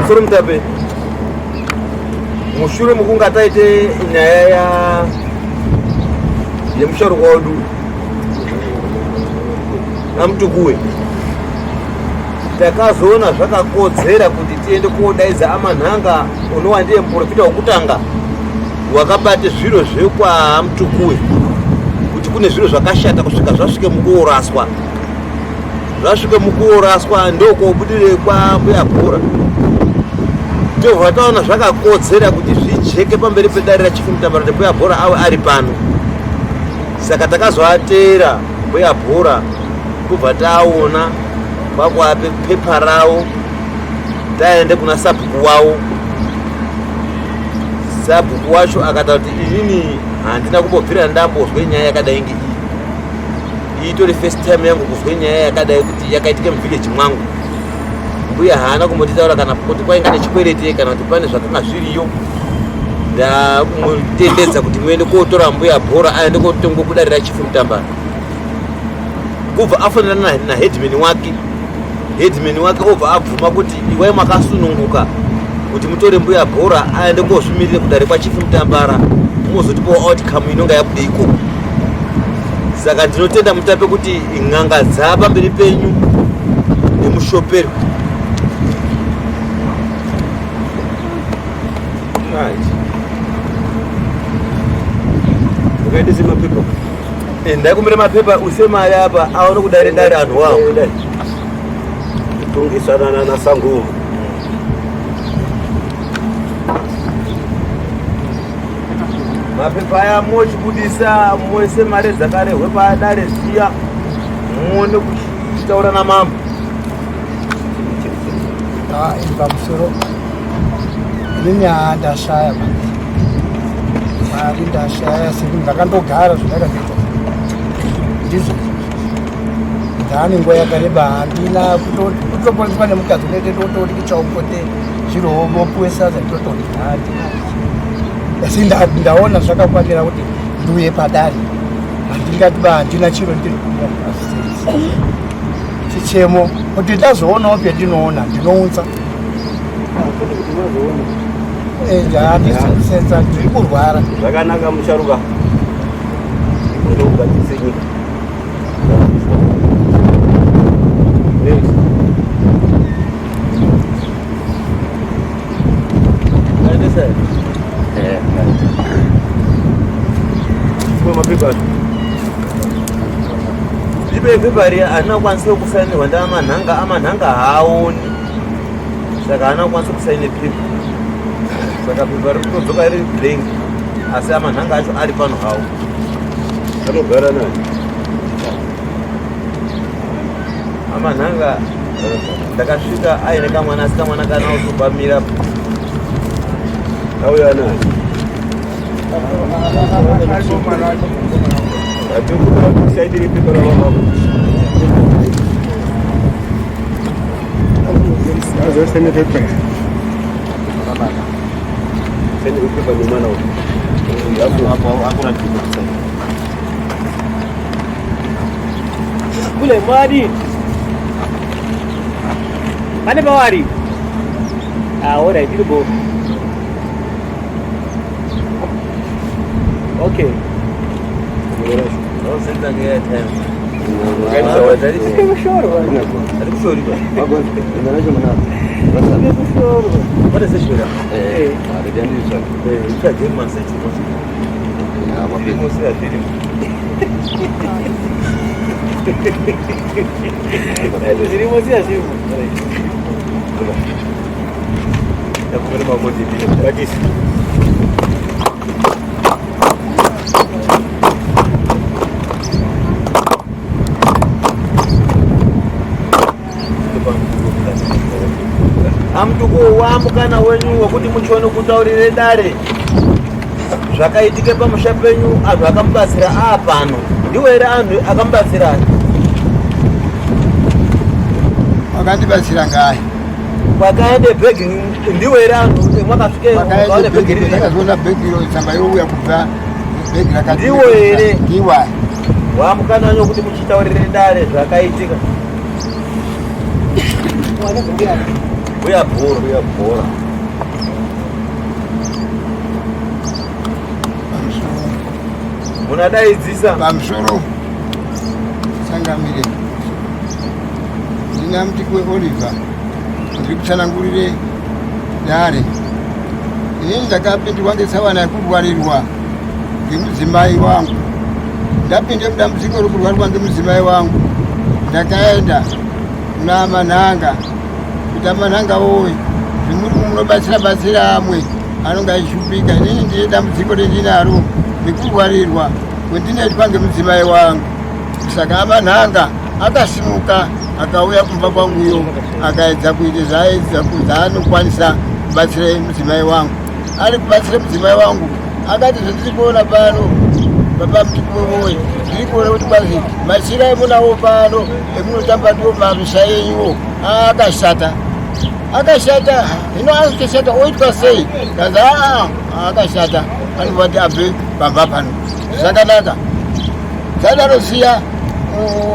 Pamusoro Mutape, mushure mekunge taite nyaya ya yemusharukwa wedu amutukuwe, takazoona zvakakodzera kuti tiende kodaidza amanhanga unova ndiye muprofita wekutanga wakabate zviro zvekwamutukuwe kuti kune zviro zvakashata kusvika zvasvike mukuoraswa. Zvasvike mukuoraswa ndokobudire kwambuya bhora, tobva taona zvakakodzera kuti zvijeke pamberi pedare rachief Mutambara kuti mbuya bhora ave ari pano. Saka takazoateera mbuya bhora kubva taona kwakuape pepa ravo, taende kuna sabhuku wavo. Sabhuku wacho akataura kuti inini handina kumbobvira ndambozwe nyaya yakadai ngeiyi, iyi itori first time yangu kuzwe nyaya yakadai kuti yakaitika muvillage mwangu. Mbuya haana kumbotitaura kana kuti kwainga nechikwereti kana kuti pane zvakanga zviriyo. Ndamutendedza kuti muende kotora mbuya bhora aende kotongwa kudare rachief Mutambara. Kubva afonera naheadman wake, headman wake obva abvuma kuti iwai makasununguka kuti mutore mbuya bhora aende kozvimirire kudare kwachief Mutambara, mozotipawo outcome inonga yabude ikoko. Saka ndinotenda Mutape kuti n'anga dzapamberi penyu nemushoperwi. Ukaendese mapepa. Ndaikumbira mapepa use mari apa aone kudaire dare anhu wawo. Kutongesana naSangoma. Mapepa aya mochibudisa moise mari dzakarehwe padare ziya muone kuchitaura namambo. Pamusoro inini ndashaya mari, ndashaya sekuti ndakandogara zvandakazoita ndizvo ndaane nguva yakareba, handina kutoponeswa nemukadzi unoite tototi kuchaupote zviro vopuwe sadza tototi handina, asi ndaona zvakakwanira kuti ndiuye padare. Handingati ba handina chiro, ndiri chichemo kuti ndazoonawo pendinoona ndinounza. Handisi kusenza, ndiri kurwara. Zvakanaka musharuka, ndokugadzirisa nyika. Ipe pepa riya haana kukwanisa kusainirwa ndaAmanhanga. Amanhanga haaoni, saka haana kukwanisa kusaine pepa, saka pepa riri kutodzoka riri blank, asi amanhanga acho ari pano hawo. Anogara nani? Amanhanga ndakasvika aine kamwana, asi kamwana kana kutobamira. Auya nani? Atikusaidiri pepa ravamako. Azosene pepa. Saidiri pepa nemwana uyu. Hakuna kitu kusaini. Kule mwadi. Pane pawari. Ah, alright, iri bo. Okay. Unosenza ngeairtime. Tiri kushorwa. Ari kushori ba. Tiri kushorwa. What is this shora? Eh. Eh, itsvage masechi. Zvirimo siya zvirimo. Zvirimo siya zvirimo. Ndakumira makoti. Batisi. Amutuku wamukana wenyu wekuti muchione kutaurire dare zvakaitike pamusha penyu, anhu akamubatsira aapano ndiwo here anhu akamubatsira? Wakandibatsira ngayi. Kwakaende bhegi ndiwo here anhu mwakasvike mukaone bhegi riri? Ndakazoona bhegi iro, tsamba youya kubva bhegi rakati. Ndiwo here? Ndiwa. Wamukana wenyu wekuti muchitaurire dare zvakaitika. Mbuya Bhora. Mbuya Bhora. Munadaidzisa. Pamusoro changamire. Ndina Mutikwe Oliver. Ndiri kutsanangurire dare. Inini ndakapindirwa ngetsawana yekurwarirwa ngemudzimai wangu. Ndapinde mudambudziko rekurwarirwa ngemudzimai wangu. Ndakaenda kuna Manhanga kuti amanhanga woye zvimuri munobatsira batsira amwe anonge achishupika. Inini ndine dambudziko rendinaro rekurwarirwa kwendinoitwa ngemudzimai wangu. Saka amanhanga akasimuka akauya kumba kwanguyo akaedza kuita zvaaedza zvaanokwanisa kubatsira mudzimai wangu. Ari kubatsira mudzimai wangu akati zvandiri kuona pano baba mutikuvoye ndiri kuona kuti kwazi machira emunawo pano emunotamba ndiwo marusha enyuwo akashata akashata hino akashata oitwa sei kanzi aa akashata anobva kuti abve pamba pano zvakanaka zvadaro siya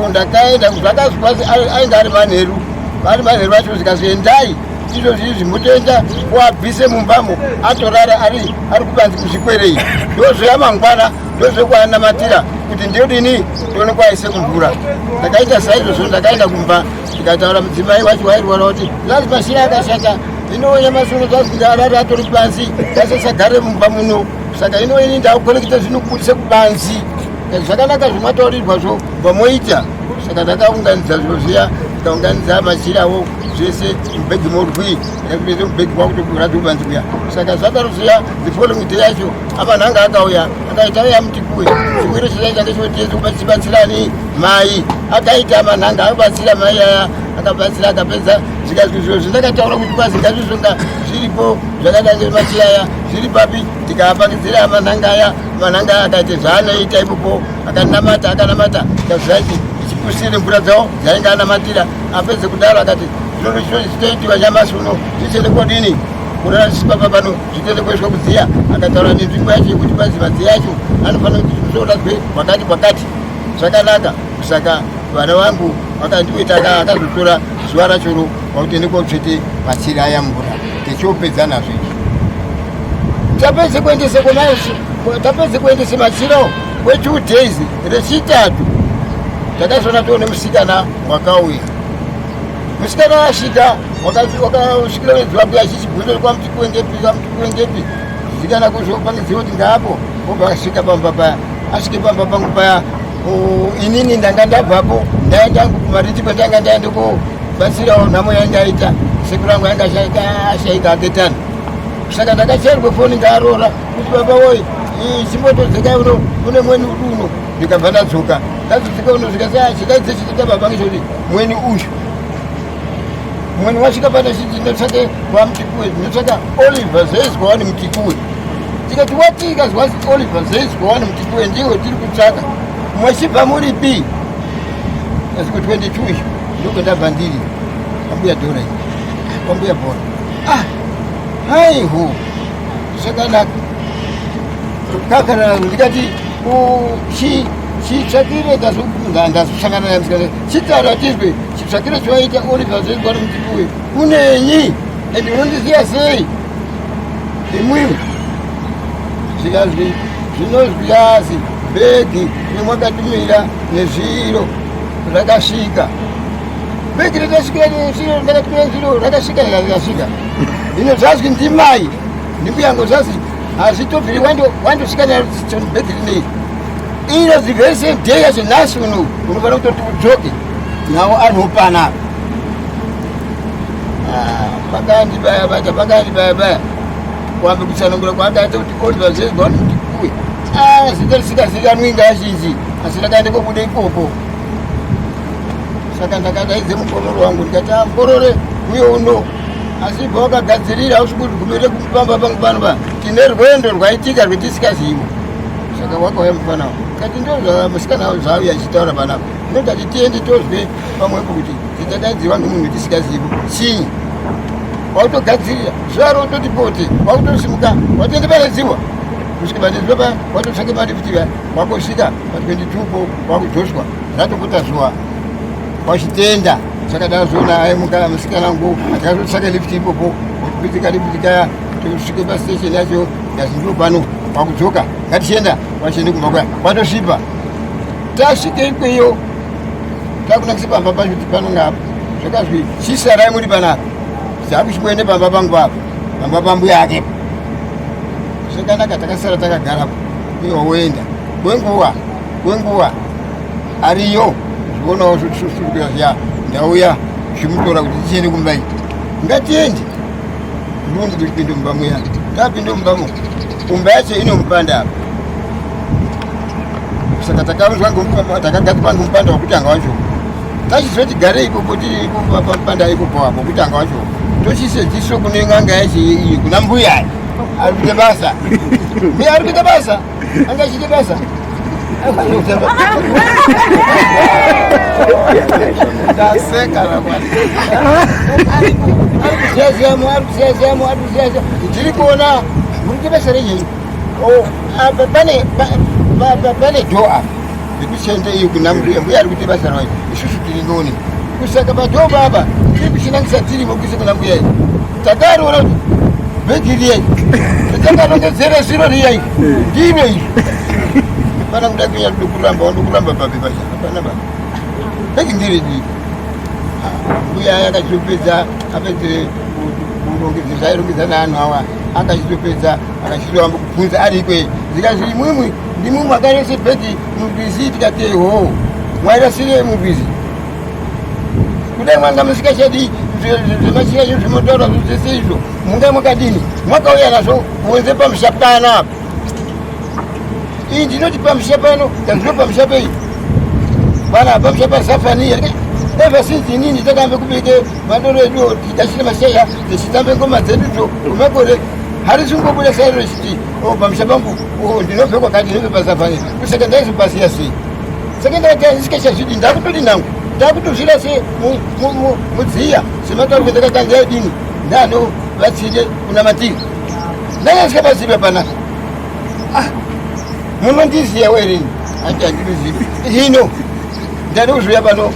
ndakaenda zvakazwa ainge ari manheru vari manheru acho zvikazwi endai izvozvi izvi mutoenda kuabvise mumbamo atorara ari ari kubanzi kuzvikwerei ndozvoya mangwana ndozvekuanamatira kuti ndodini ndione kwaise kumvura ndakaita saizvozvo ndakaenda kumba ndikataura mudzimai wacho wairwara kuti zvazi mashira akashata ino nyamasi uno zvazi ndarara atori pansi ndasasagare mumba muno saka ino ini ndakukonekita zvinokubudise kubanzi zvakanaka zvimwataurirwazvo vamoita saka ndakaunganidza zviro zviya ndikaunganidza machirawo zvese mubhegi morwi ndakapinza mubhegi kwakutokuratidza kubanzi kuya saka zvadaro zviya the following day yacho apa anga akauya akaita uya mutikuwe chiwiro chichaita ngechotiyedza kubatsirani mai akaita manhanga akabatsira mai aya akabatsira akapedza zvikazwi zviro zvindakataura kuti kwazi ngazvizonga zviripo zvakadai machira aya zviri papi tikapangidzira manhanga aya manhanga aya akaita zvaanoita ipopo akanamata akanamata kazvaiti ichipusire mvura dzawo dzainge anamatira apedze kudaro akati zvino chiro chitoitiwa nyamasi uno zvichende kodini kurara zvisipapa pano zvitende kuiswa kudziya akataura nenzvimbo yacho yekuti pazi madziya acho anofanira kuti kusoradzwe kwakati kwakati zvakanaka saka vana vangu vakandiweta akazotora zuva rachoro kwakuti kotsvete machira aya mvura tichiopedza nazvo izvi tapedze kuendese tapedze kuendese machira kwe2 days rechitatu takazoona tione musikana wakauya musikana asvika wakasvikira nedzivabuya achichibvunza kwamutikuendepi kwamutikuendepi zikana kuzopangidziwa kuti ngaapo obva asvika pamba paya asvike pamba pangu paya inini ndanga ndabvapo ndaenda kumariti kwandanga ndaende kobatsirawo nhamo yandaita sekuru angu yanga ashaika aketani saka ndakachairwe foni ngaarora kuti baba woye chimbotodzeka uno une mweni uri uno ndikabva ndadzoka ndadzoka uno zvikasi chikaidze chitita baba ngechoti mweni uyu mweni wasvika pano chiti ndinotsvake kwaMutikuwe ndinotsvaka Oliver Zeizwa wani Mutikuwe tikati wati ikazwa Oliver Zeizwa wani Mutikuwe ndiwe tiri kutsvaka mwachibva muripi asi ku 22 izvo ndiko ndabva ndiri kwambuya Dora kwambuya Bhora ah haiho zvakanaka kakarara ndikati chitsvakire ndazosangana naye musikana chitaura tizwe chitsvakire chawaita Oliver Zeizwa Mutikuwe unenyi and unondiziva sei imwimwi zvikazwi zvinozwi bhegi rimwakatumira nezviro rakasvika bhegi rakasvika nezviro ndakatumira zviro rakasvika rakasvika hino zvazwi ndimai ndimbuyangu zvazi hazvitobviri wandosvika bhegi rinei iro the very same day yacho nhasi uno unofanira kutoti udzoke nawo anopana pakandibaya bata pakandibaya baya kuambe kutsanangura kwaakaita kuti Oliver Zeizwa kuti kuwe zita risingazikanwi ngazhinji asi ndakaenda kobuda ikoko saka ndakadaidze mukororo wangu ndikati ah mukorore uye uno asi bva wakagadzirira hausi kuti gumire kupamba pangu pano pa tine rwendo rwaitika rwetisingazivi saka wakauya mufana kati ndo musikana zvauya achitaura panapa ndotati tiende tozwe pamwepo kuti tichadaidzirwa nomunhu tisingazivi chii wautogadzirira zuva rototi pote wautosimuka watoenda pane dziwa kusvika pane dziwa paya watotsvake mari futi vaya wakosvika pa 22 po wakudzoswa ratopota zuva wachitenda Zvakadaro zvoona aimuka musikana wangu takazotsvaka lift ipopo kuitika lift kaya tosvike pastation yacho yazi ndipo pano kwakudzoka ngatichienda kwachiende kumba kuya kwatosvipa tasvike ikweyo takunakisa pamba pacho kuti pano ngapa zvakazwi chisarai muri panapa zakuchimboende pamba pangu apa pamba pambuya ake zvakanaka takasara takagarapo iwo woenda kwenguva kwenguva ariyo zvionawo zvotisurukira zviya ndauya zvimutora kuti tichiende kumba iyi ngatiende ndikundi tichipinde mumba muya tapinde mumbamo umba yacho ine mupanda apa saka takaunzwa takagadzikwa ngomupanda wekutanga wacho tachizoti garei ipopo tiri pamupanda ipopo apo kutanga wacho tochise dziso kune n'anga yacho iyi kuna mbuya ari kuita basa mbuya ari kuita basa anga achiita basa ndaseka ramwari ari kuziyaziyamu ari kuziyaziyamu ari kuziyaziya ndiri kuona muri kuita basa renyu oh, apa pane pane dho apa rekushanda iyo kuna mbuya mbuya ari kuita basa rayo isusu tiri noni kusaka padho baba tiri kuchinangisa tirimo kuise kuna mbuya iyi takariona kuti bhegi riya takarongedzera zviro riya ndiro izvi pana kuda kunya ndokuramba wandokuramba papi pacha hapana baba bhegi ndiri dii mbuya yakachitopedza apedzere kurongedza zvairongedza naanhu awa akachitopedza akachitoamba kubvunza ari ikweyo zikazi imwimwi ndimwi mwakarese bhegi murwizi tikati hoo mwairasire murwizi kudai mwanga musikachadi zvemachira izvo zvimotaura zvese izvo munga mwakadini mwakauya nazvo kuunze pamusha pano apa iyi ndinoti pamusha pano tazvino pamusha pei pana pamusha pasafaniya ever since inini takambe kubike madoro edu tichitachira mashaya tichitambe ngoma dzedudzo kwemakore harisingobuda sairo richiti oh, pamusha pangu oh, ndinobve kwakati ndinobve pasafaniya kusaka ndaizopasiya sei saka ndakati handisingachazvidi ndakutodi nangu ndakutozvira se mudziya sematauriko ndakatanga yaidini ndano vatsine kunamatira ndakasvika paziva panapa ah, munondiziva werini ati handikuzivi hino ndada kuzviuya pano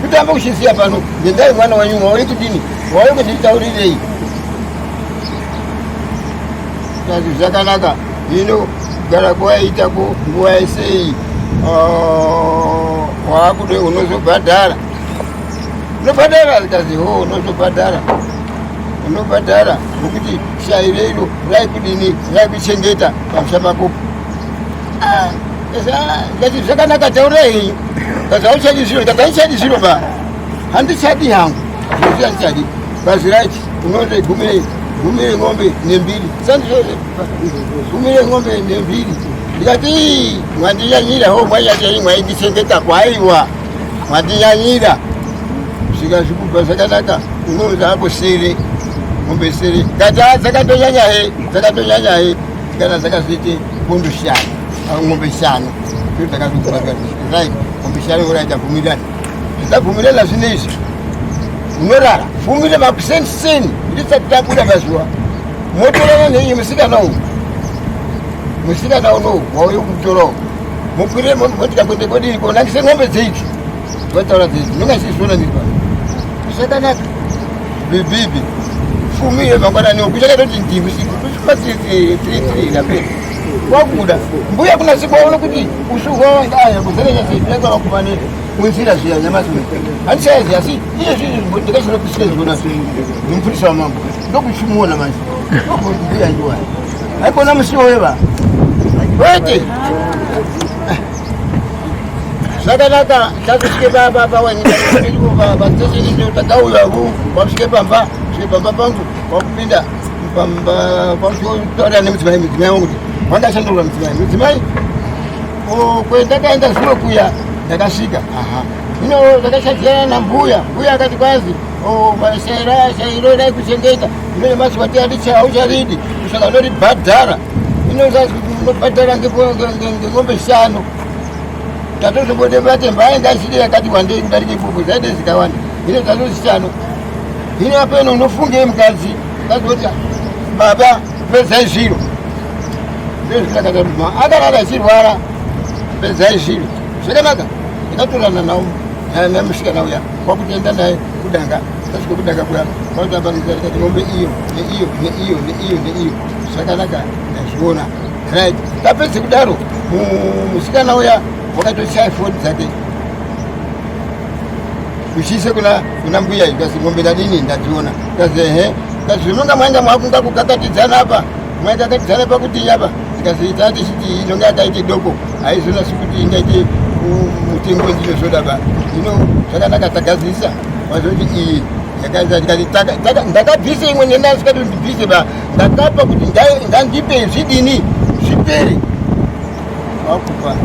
kutamba kuchiziya pano ngendai mwana wenyu wauye kudini wauye kunditaurirei Kazi zvakanaka hino kugara kwaita ko nguva yese iyi ah, waakude unozobhadhara unobhadhara zikazi ho unozobhadhara unobhadhara nokuti shayi reiro raikudini raikuchengeta pamusha pakopo ah, ndikati zvakanaka taurai henyu kazi hauchadi zviro ndikati handichadi zviro ba handichadi hangu zviro handichadi bazi raiti unonzi gumi gumi ren'ombe nembiri gumi ren'ombe nembiri ndikati mwandinyanyira ho mwanyanyira mwaindichengeta kwaiwa mwandinyanyira svika zvikubva zvakanaka unonzi apo sere mombe sere kati a dzakatonyanya he dzakatonyanya he kana dzakazoite pondo shanu ng'ombe shanu ndo dzakazokurai ng'ombe shanu uraita bvumirana Tabvumirana zvino izvi unorara fumire makuseniseni ndisati tabuda pazuva motorana neiyi musikana uyu musikana unowu wauye kumutorawo mukwire motika kuende kodii konakise ng'ombe dzeidzi vataura dzeidzi ndinonga ndichizviona ndiri pano zvakanaka bibibi fumire mangwanani kuchakatoti ndii usiku kusvika 3 rapera wakuda mbuya kuna siku waona kuti usiku wawanga kuzerechaseiaaa kumaneta Kunzira zviya nyamasi handichayazi asi iye zvinhu ndikachinopisira zvona ndimupurisa wamambo ndokuchimuona manje ndokumbuya ndiwa haikona musiwo weva kwete zvakanaka takusvike papapatakauya kwakusvike pamba svike pamba pangu kwakupinda kwakutotaura nemudzimai mudzimai wangu kuti wandashandurwa mudzimai mudzimai Oh, kwendakaenda zuro kuya ndakasvika ino ndakashadzirana nambuya mbuya akati kwanzi oh, shairo raikuchengeta ino nyamasi wati haucharidi kusaka unoribhadhara ino unobhadhara ngengombe shanu tatozombote matemba ainge achidi yakati wandei kudarika ipopo dzaide zikawanda ino tatozishanu hino apa ino unofungei mukadzi mukadzi woti baba pedzai zviro akarara achirwara pedzai zviro zvakanaka ndakatorana nawo Nemusikana uya kwakutoenda naye kudanga. Tasvika kudanga kuya kwakutambanudza tikati ng'ombe iyo neiyo neiyo neiyo neiyo zvakanaka ndazviona. Right. Tapedze kudaro musikana uya wakatochaya foni dzake kuchiise kuna mbuya ikasi ng'ombe ndadini ndadziona. Kazi ehe. Kazi zvinonga mwainga mwakunga kukakatidzana apa. Mwaikakatidzana pakuti apa zikazi tatichiti inonga yakaite doko haizonasi kuti ingaite mutengo ndinozoda ba. Hino zvakanaka tagadzirisa wazoti iyi yakaita ndikati ndakabvisa imwe nendasika kuti ndibvise ba ndakapa kuti ngandipe zvidini zvipere wakupa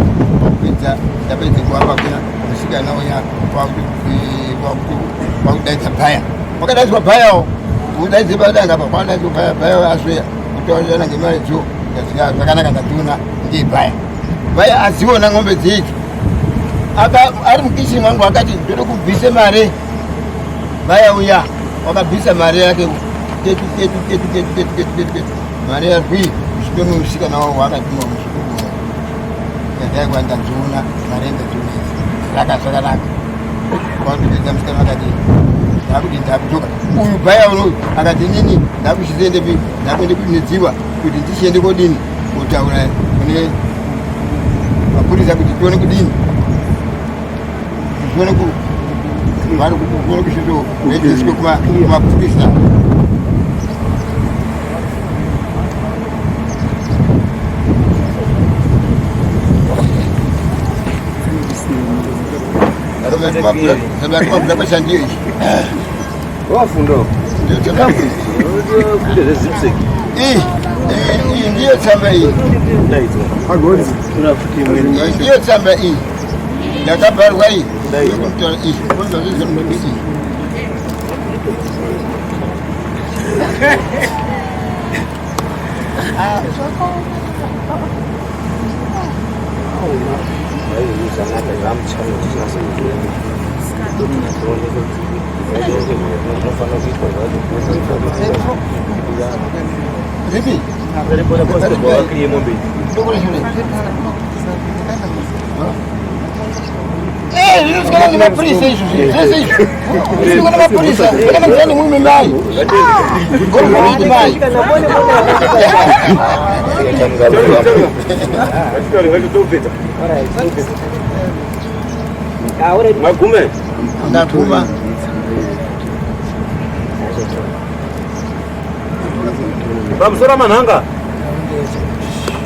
wapedza ndapedza kuapa kuya musikana uya kwakudaidza bhaya wakadaidzwa bhayawo udaidze padanga pa kwadaidzwa bhaya bhaya asweya kutaurirana ngemari dzo zvakanaka ndationa ndiye bhaya bhaya adziona ng'ombe dzidzi ari mukichini mwangu akati ndoda kubvise mari bhaya uya wakabvisa mari yake ketu ketu ketu ketu ketu ketu ketu ketu mari yarwi zvipe musikana wavo wakatuma muzvikuru ndadai ndadziona mari ndadziona idzi raka zvakanaka kwakupedza musikana akati ndakuti ndakudzoka uyu bhaya unoyu akati nini ndakuchizoendepi ndakuende kunedziwa kuti ndichiende kodini kutaura kune mapurisa kuti tione kudini tione kuone kuchizoendeswe kumapurisa. Wafundo. Kunde zvezipsek. Iyi ndiyo tsamba iyi. Ndiyo tsamba iyi. Yakabharwa iyi. Iyi. Ripi? Zvinosikana nemapurisa izvo zvese izvo zvinosikana nemapurisa zvakanakira nemurume mai goromoridi mai. Magume. Ndaguma. Pamusoro manhanga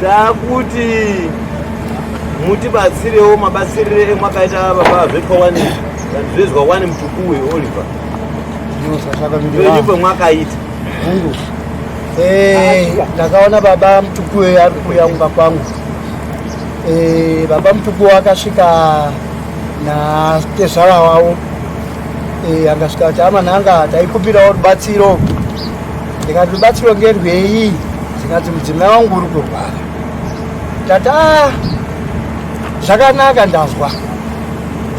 takuti mutibatsirewo mabatsirire emwakaita baba zvetwa wani zvezwa wani Mutukuwe Oliver penyu pemwakaita. Ndakaona baba Mutukuwe ari kuuya kumba kwangu. Baba Mutukuwe akasvika natezvara wavo, akasvika kuti amanhanga taikumbirawo rubatsiro. Ndikati rubatsiro ngerwei? Zvikati mudzimai wangu uri kurwara. Tati a zvakanaka ndazwa.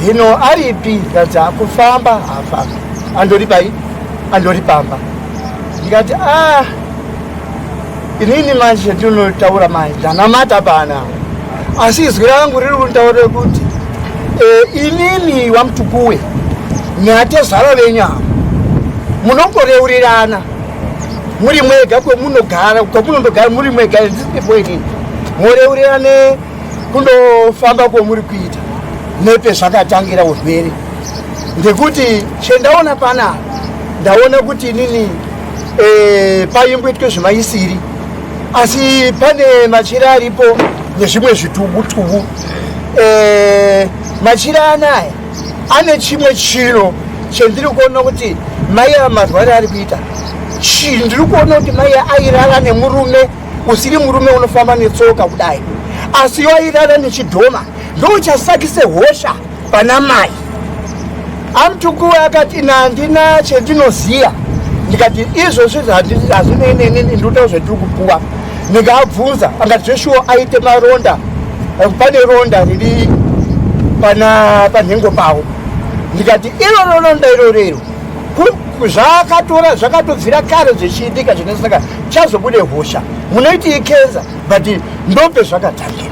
Hino aripi? Ndikati akufamba haafambi, andori pai andori pamba. Ndikati a inini manje ndinotaura manje ndanamata pana, asi izwi rangu riri kunditaurira kuti inini waMutukuwe natezvara venyu ava munongoreurirana muri mwega kwemunogara kwemunondogara muri mwega ndisipo inini, moreurirane kundofamba kwomuri kuita nepezvakatangira urwere. Ndekuti chendaona panapa, ndaona kuti inini paimboitwe zvemaisiri, asi pane machira aripo nezvimwe zvitubu tubu. Machira anaya ane chimwe chiro chendiri kuona kuti mai ava marware ari kuita. Ndiri kuona kuti mai airara nemurume usiri murume unofamba netsoka kudai, asi wairara nechidhoma, ndochasakise hosha pana mai. Amutukuwe akati nandina chendinoziya. Ndikati izvozvi hazvinei, ndoda zvatiri kupuwa. Ndikabvunza akati zveshuwa aite maronda, pane ronda riri pana panhengo pavo. Ndikati iroro ronda irorero zvakatora zvakatobvira kare zvichiitika zvinosaka chazobude hosha munoiti ikenza, but ndope zvakatangira.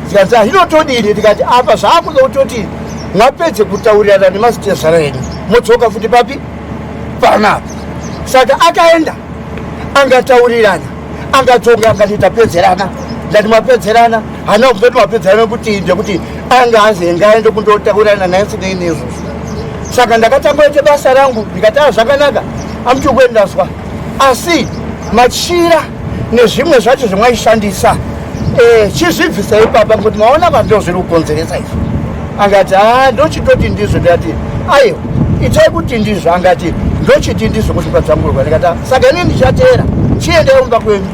Zikati hinotodini? Tikati apa zvaakuda kutoti Mwapedze kutaurirana nemazitezvara enyu modzoka futi papi panapa. Saka akaenda angataurirana angatonga angati tapedzerana. Ndati mapedzerana hana kubva mapedzerana kuti ndekuti anga azi ngaende kundotaurirana naye sinei neizvozvo. Saka ndakatanga kuita basa rangu ndikati ah zvakanaka amuchikuendaswa asi machira nezvimwe zvacho zvemwaishandisa eh, chizvibvisa ipapa ngokuti maona pa ndo zviri kukonzeresa izvi. Angati a ndochitoti ndizvo. Ndikati aiwa itai kuti ndizvo. Angati ndochiti ndizvo kusvika dzangurwa. Ndikati ah, saka ini ndichateera chiendai kumba kwenyu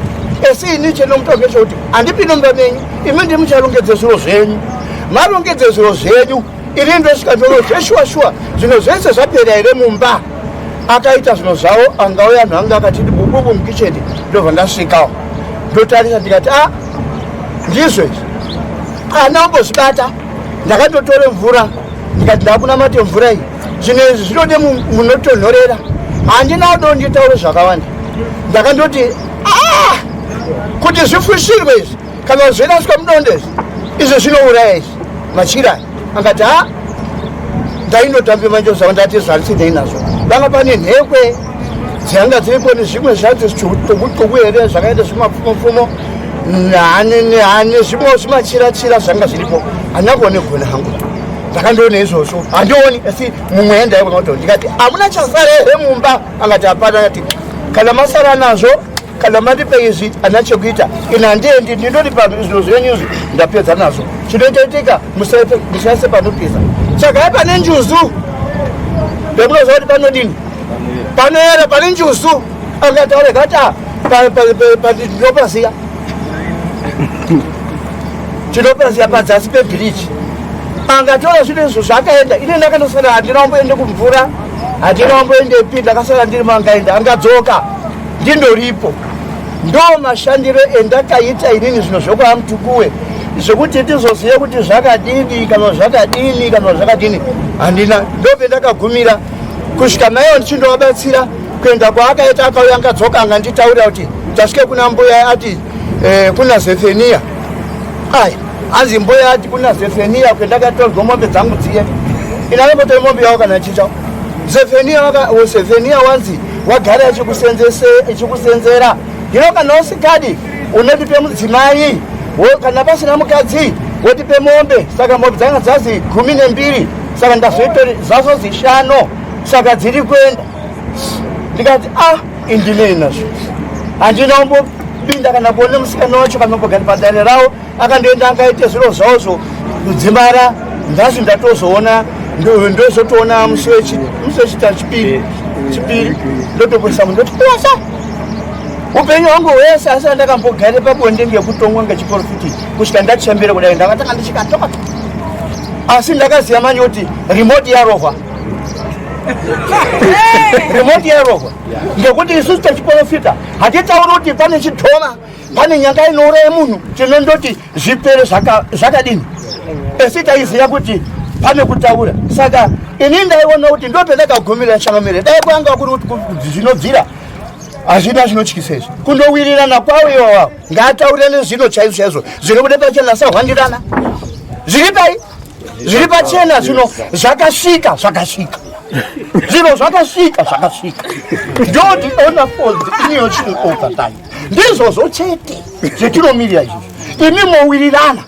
esi ini chenomutonge chekuti handipinde mumba menyu imi ndimucharongedze zviro zvenyu marongedze zviro zvenyu ini ndosvika ndoro zveshuwa shuwa zvino zvese zvapera here mumba. Akaita zvino zvavo angauya anhu anga akatiti bububu mukicheni ndobva ndasvikawo ndotarisa ndikati a ndizvo izvi ana umbozvibata. Ndakatotore mvura ndikati ndakunamate mvura iyi zvino izvi zvinode munotonhorera. Handina kudo nditaure zvakawanda ndakandoti a kuti zvifushirwe izvi kana zviraswa mudondo izvi izvo zvinouraya izvi machira. Angati a ndaindotambe manje zvavo ndati zvandisinei nazvo. Vanga pane nhekwe dzanga dziripo nezvimwe zvacho zvichukuchuku here zvakaita zvimapfumopfumo nezvimwe zvimachirachira zvanga zviripo. Handina kuone gona hangu ndakandiona izvozvo handioni asi mumwe endaiona kuti ndikati hamuna chasara here mumba. Angati hapana. Akati kana masara nazvo kana mandipe izvi handina chekuita ini handiendi ndindoti pazvinhu zvenyu izvi ndapedza nazvo. Chinoitoitika musaise panopisa tsvagai pane njuzu ndomunoziva kuti panodini panoera pane njuzu. Angati arega ati ndinopaziya tinopaziya padzasi pebhiriji. Angatora zvinhu izvo zvakaenda ini ndakandosara handina kumboende kumvura handina kumboendepi ndakasara ndiri mangaenda angadzoka ndindoripo. Ndo mashandiro endakaita inini zvino zvokwamutukuwe zvekuti tizozive kuti zvakadini kana zvakadini kana zvakadini handina. Ndopendakagumira kusvika maiwo ndichindovabatsira kuenda kwaakaita. Akauya angadzoka anganditaurira kuti tasvike kuna mbuya ati eh, kuna Zefenia. Ai hanzi mbuya ati kuna Zefenia kwendakatorwa mombe dzangu dziye inakambotora mombe yavo kana chicha Zefenia Zefenia wanzi wagara achikusenzera hino kana usikadi unotipe mudzimai kana pasina mukadzi wotipe mombe. Saka mombe dzanga dzazi 12 saka ndazoitori zvazozi 5 saka dziri kuenda. Ndikati a indinei nazvo handina kumbopinda kana kuona musikana wacho kana kumbogara padare ravo. Akandoenda angaite zviro zvavozvo kudzimara nhasi ndatozoona ndozotoona musi wechita chipiri chipiri ndotoposa munhu ndoti pasa upenyu hwangu hwese asi andakambogare pabonde ngekutongwa ngechiprofiti kusvika ndachembere kudai ndakatanga ndichikatoka asi ndakaziva manje kuti remote yarohwa remote yarohwa ngekuti isusu techiprofita hatitauri kuti pane chidhoma pane nyanga inouraya munhu tinondoti zvipere zvakadini esi taiziva kuti pane kutaura. Saka ini ndaiona kuti ndopendakagumira changamire dai kwanga kuri kuti zvinobvira hazvina zvinotyisa izvi kundowirirana kwavo iwawawo ngaataurirane zvino chaizvo chaizvo zvinobuda pachena sahwandirana zviri pai zviri pachena zvino zvakasvika zvakasvika zvino zvakasvika zvakasvika ndoti ona for the over time ndizvozvo chete zvetinomirira izvozvo. Imi mowirirana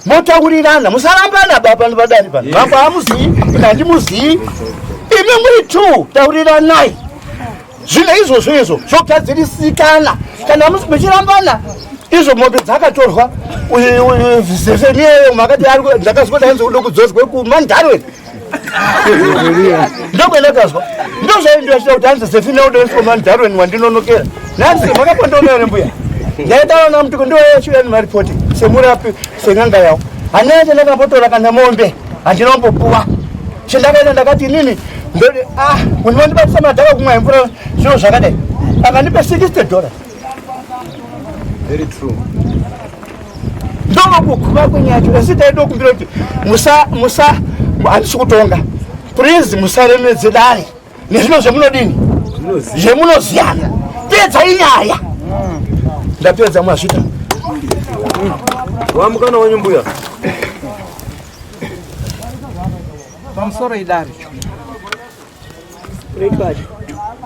motaurirana musarambana baba padare pano mambo hamuzii ina handimuzii imi muri two tauriranai zvino izvozvo izvo zvogadzirisikana kana muchirambana izvo mombe dzakatorwa zefeniyeyo makati ndakazwa ndainzi kuda kudzoswe kumandarweni ndokwendakazwa ndozvaindoachita kuti hanzi zefina udoiswa mandarweni wandinonokera nanzi makapondoona here mbuya ndaitaura namutuko ndoyachiuya nemaripoti semurapi sen'anga yawo handina chandakapotora kana mombe handina kumbopuwa chendakaita ndakati inini ndoti ah munhu wandibatisa madhaka kumwa mvura zviro zvakadai akandipa 60 dollars. Very true. Ndokuguma kwenyacho asi taidokumbira kuti musa musa handisi kutonga please musaremedze dare nezvino zvemunodini zvemunoziyana pedzai nyaya ndapedza mwazvita Wamukana wenyu mbuya. Pamusoro idare.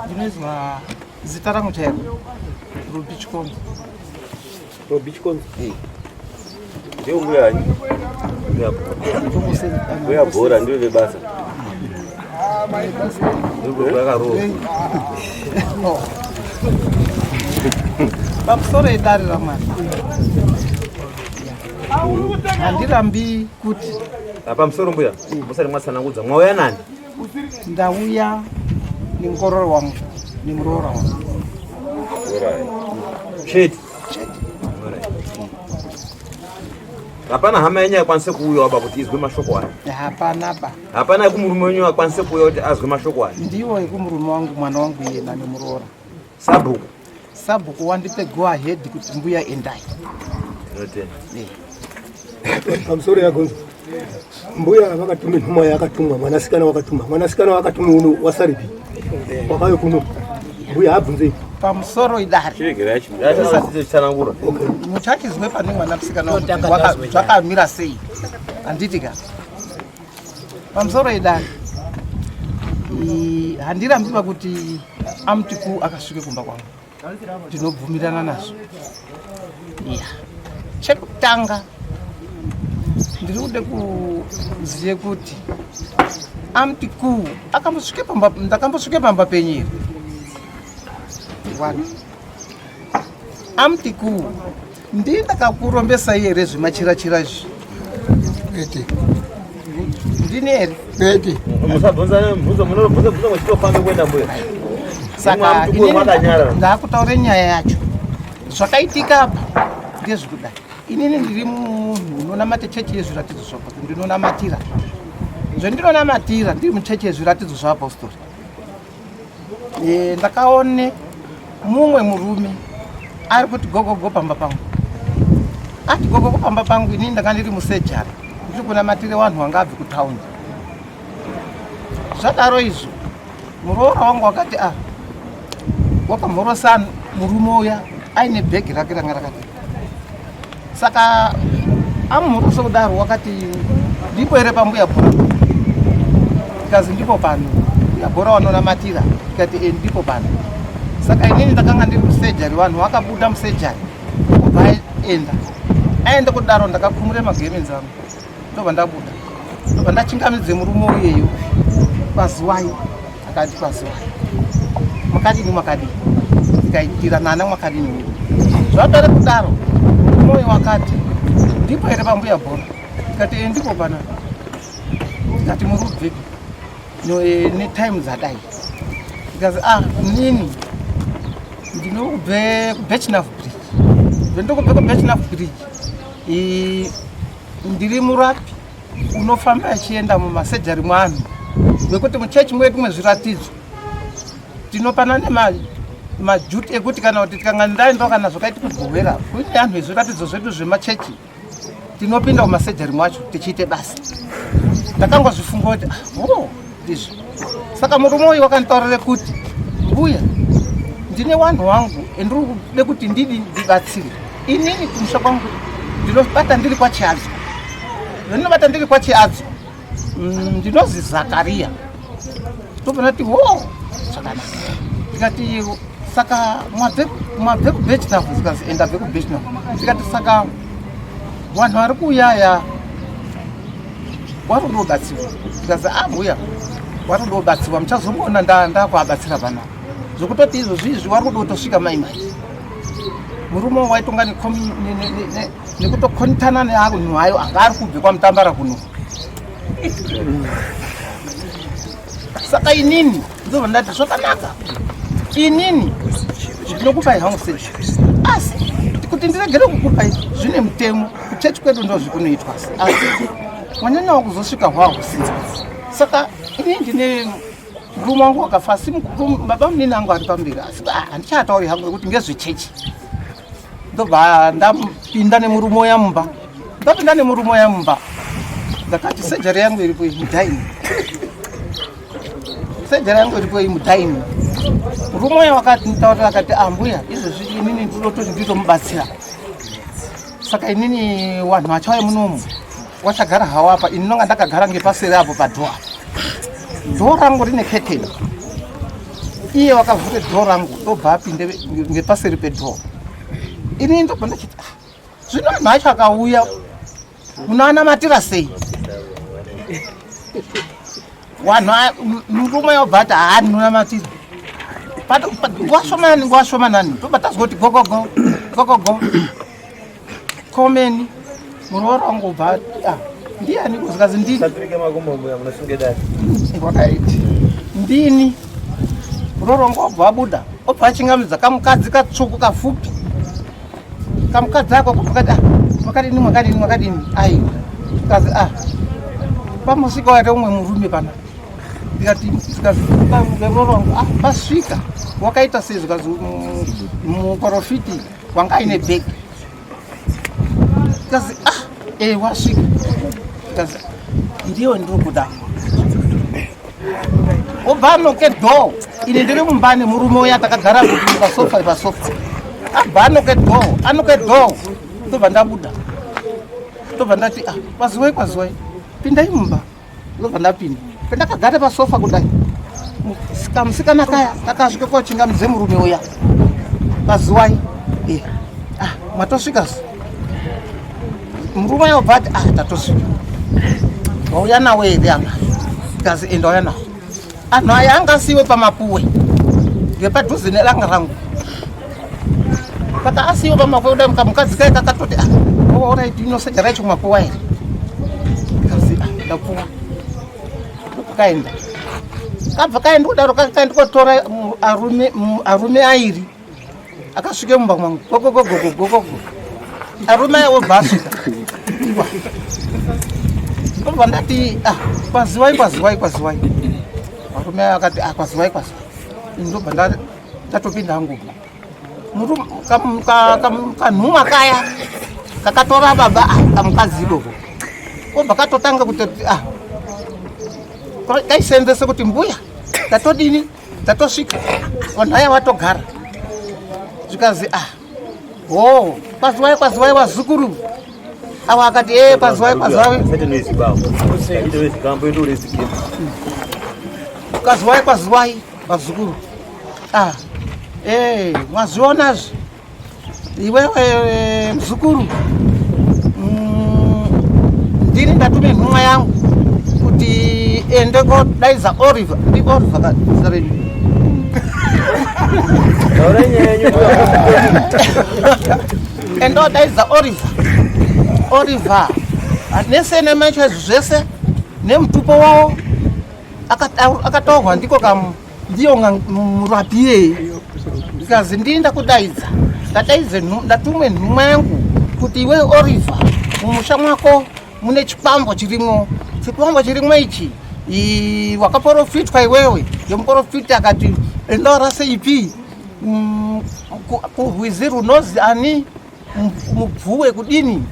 Ndinozwa zita rangu chairo. Rubi Chikonzo. Rubi Chikonzo. Ndiyo mbuya ani? Mbuya bhora ndiyo vebasa. Pamusoro idare raMwari. Handirambi kuti pamusoro mbuya musati mwatsanangudza mwauya nani? Ndauya nemukororo wangu nemuroora wangu. Chete. Hapana hama yenyu yakwanise kuuya waba kuti izwe mashoko aya. Hapana ba. Hapana yekumurume wenyu akwanise kuuya kuti azwe mashoko aya. Ndiwo yekumurume wangu mwana wangu iyena nemuroora. Sabhuku. Sabhuku wandipe go ahead kuti mbuya endai. Tinotenda. Pamusoro yagonzo. Mbuya vakatuma nhumwa yakatumwa mwanasikana wakatumwa mwanasikana wakatumwa uno wasaripi wakauya kuno mbuya abvunzei pamusoro idare muchachizwe pane mwana musikana zvakamira sei handiti ka pamusoro idare handirambiba kuti amutiku akasvike kumba kwangu ndinobvumirana nazvo ya chekutanga ndiri kude kuzive kuti amti ku akambosvike pamba ndakambosvike pamba penyu here one amti ku ndii ndakakurombesai here zvemachirachira izvi kwete ndini here kwete musabvunza mubvunzo munobvunza bvunza muchitofamba kuenda mbuya saka ndakutaure nyaya yacho zvakaitika apa ndezvekudai inini ndiri munhu unonamata chechi yezviratidzo zvapostori ndinonamatira zvendinonamatira ndiri muchechi yezviratidzo zvaapostori e, ndakaone mumwe murume ari kuti gogogo pamba pangu ati gogogo pamba pangu inini ndanga ndiri musejari ndiri kunamatire vanhu vanga abve kutaundi zvadaro izvo muroora wangu wakati a ah, wakamhorosa murume uya aine bhegi rake ranga rakati saka amumhorose kudaro wakati ndipo here pambuya bhora tikazi ndipo pano mbuya bhora wanonamatira tikati e ndipo pano saka inini ndakanga ndiri musejari vanhu vakabuda musejari kubva aenda aenda kudaro ndakakumure magemenzi angu ndobva ndabuda ndobva ndachingamidze murume uyeyo kwaziwai akati kwaziwai makadini makadini tikaitira nana makadini zvadare kudaro murume uyo wakati ndipo here pambuya bhora tikati e ndipo pana tikati muri kubvepi e, netime dzadai ndikazi ah nini ndinobve kubechnaf bridge ndokubve kubechnaf bridge ndiri murapi unofamba achienda mumasejari mwanhu nekuti muchechi mwedu mwezviratidzo tinopana nemajuti ekuti kana kuti tikanga ndaendawo kana zvakaiti kugohwera kune anhu ezviratidzo zvedu zvemachechi tinopinda mumasejari mwacho tichiite basa ndakangozvifunga kuti ah, oh, ndizvo saka murume uyu wakanditaurire kuti mbuya ndine wanhu wangu endiri kude kuti ndidi ndibatsire inini kumusha kwangu ndinobata ndiri kwachiadzo ndinobata ndiri kwachiadzo mm, ndinozi zakariya tobva ndati wo zvakanaka ndikati saka mwabve kubechnav zikazi enda bve kubechnav ndikati saka vanhu vari kuuyaya wari kudobatsirwa ndikazi ambuya ah, wari kudobatsirwa muchazongoona ndakuabatsira panapa zvekutoti izvozvi izvi wari kudotosvika mai mai murume waitonga nekutokonitana neanhu ayo anga ari kubve kwamutambara kuno saka inini ndobva ndati zvakanaka inini ndinokupai hangu sei asi kuti ndiregere kukupai zvine mutemo kuchechi kwedu ndozvikunoitwa asi wanyanyawo kuzosvika hwahusinza saka inini ndine murume wangu wakafa asi baba munini angu ari pamberi asi ah, handichatauri hangu nekuti ngezvechechi ndobva ndapinda nemurume uya mumba ndapinda nemurume uya mumba ndakati sejari yangu iripo iyi mudaini sejari yangu iripo iyi mudaini murume uya wakatitaurira akati ambuya ah, izvezvi inini ndinototi nditomubatsira saka inini vanhu vachauya munomu wachagara hawo apa ini nonga ndakagara ngepaseri apo padhoa Dhoo rangu rine curtain. Iye wakavhure dhoo rangu ndobva apinde ngepaseri pedhoo. Ini ndobva ndachiti ah, zvino anhu acho akauya munoanamatira sei? Wanhu murume wobva ati haa ndinonamatira. Nguva shomanani nguva shomanani tobva tazwa kuti gogogo gogogo komeni muroora wangu ubva ah, ndiani kuzikazi ndini wakaiti ndini muroora wangu wabva abuda obva achingamidza kamukadzi katsvuku kafupi kamukadzi ako kati ah, mwakadini mwakadini mwakadini aiwa kazi ah pamusvika waita umwe murume pana ndikati zikazi muroora wangu ah pasvika wakaita sei zikazi muprofiti wanga aine bag kazi ah eh wasvika kazi ndiyo ndiri kuda obva anoke door ini ndiri mumba nemurume uya takagara pasofa pasofa abva anoke door anoke door ndobva ndabuda ndobva ndati ah kwaziwai kwaziwai pindai mumba ndobva ndapinda pendakagara pasofa kudai kamusikana kaya kakasvika kochingamidze murume uya pazuwai eh, ah, matosvika murume uya obva ati ah tatosvika wauya nawo here ama kazi enda uya nawo anhu aya anga asiiwe pamapuwe ngepadhuze neranga rangu saka asiiwe pamapuwe kudai kamukadzi kaye kakatoti ah orit inoseja racho mapuwa here kazi ah ndapuwa kaenda kabva kaenda kudaro kaenda kotora arume airi akasvike mumba mwangu gogogogogogogo arume aya wobva asvika ndobva ndati ah kwaziwai kwaziwai kwaziwai varume aya akati ah kwaziwai kwaziwai ndobva ndatopinda hangu kanhuma kaya kakatora baba ah, kamukadzi ikoko kobva katotanga kutoti ah kaisenzese kuti mbuya tatodini tatosvika vanhu vaya vatogara zvikazi ah ho kwaziwai kwaziwai vazukuru avo akati e kwaziwai kwaziwai kwaziwai kwaziwai vazukuru ah e mwazvionazve Iwewe eh, mzukuru, ndini ndatume nhumwa yangu kuti ende kodaidza Oliver. Ndi Oliver ka zita renyu? Ende kodaidza Oliver. Oliver nese nemacho zvese nemutupo wawo akataurwa ndiko kamu ndiyo murapi iyeye ndikazi ndii ndakudaidza ndadaidze ndatumwe nhumwa yangu kuti iwe Oliver mumusha mwako mune chikwambo chirimo chikwambo chirimo ichi wakaporofitwa iwewe ngemuporofiti akati enda warase ipi kurwizi runozi ani mubvuwe kudini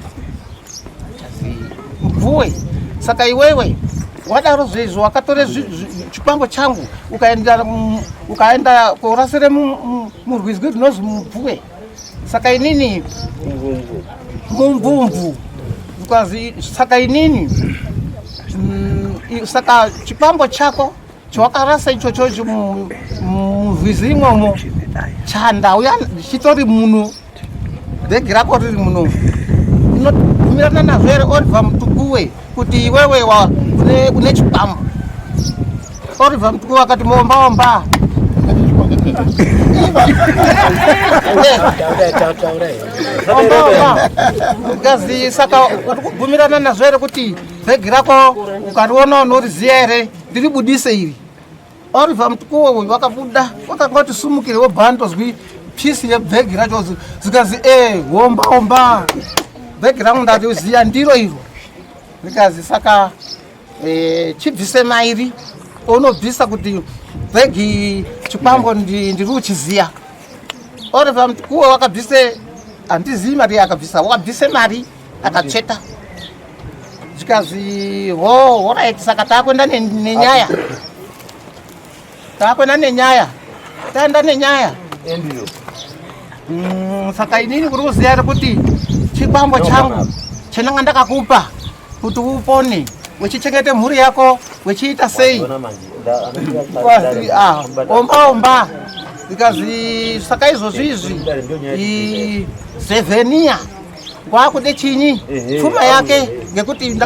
mubvuwe saka iwewe wadaro zvezvo wakatore chikwambo changu ukaenda ukaenda korasire murwizwi rinozi mubvuwe saka inini mumvumvu ukazi saka inini saka chikwambo chako Chawakarasa ichocho icho murwizi imomo chanda uya chitori muno bhegi rako riri muno inobvumirana nazvo here Oliver Mutukuwe kuti iwewe une chikwambo Oliver Mutukuwe akati momba omba ngazi saka uri kubvumirana nazvo here kuti bhegi rako ukariona unoriziya here ndiribudise iri Oliver Mutukuwo uyu wakabuda wakangoti sumukire wobva andozwi pisi yebhegi racho zikazi e homba homba bhegi rangu ndariziya ndiro iro zikazi saka e, chibvise mairi unobvisa kuti bhegi chikwambo ndiri kuchiziya Oliver Mutukuwo wakabvise handizii mari yaakabvisa wakabvise mari akatsveta zvikazi ho horait saka takuenda nenyaya takuenda nenyaya taenda nenyaya saka inini kuri kuziva here kuti chikwambo changu chendanga ndakakupa kuti upone Wechichengete mhuri yako wechiita sei? Ah, omba omba zikazi saka izvozvi izvi Zevhenia kwakude chinyi pfuma yake ngekuti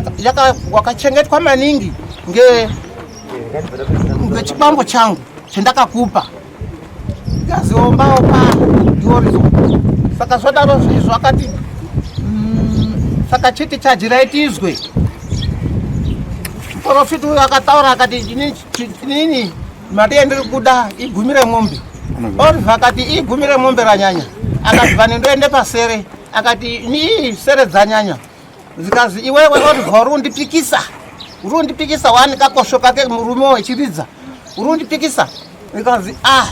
wakachengetwa maningi ngechikwambo changu chendakakupa zikazi omba omba ndiworizo saka zvadaro izvo akati saka chiti chajiraitizwe muprofiti uyo akataura akati inini mari yandiri kuda igumi remombe. Oliver akati igumi remombe ranyanya. Akati vane ndoende pasere. Akati ni sere dzanyanya. Zikazi iwewe Oliver uri undipikisa. Uri undipikisa wani kakosho kake murume wechiridza. Uri undipikisa. Zikazi ah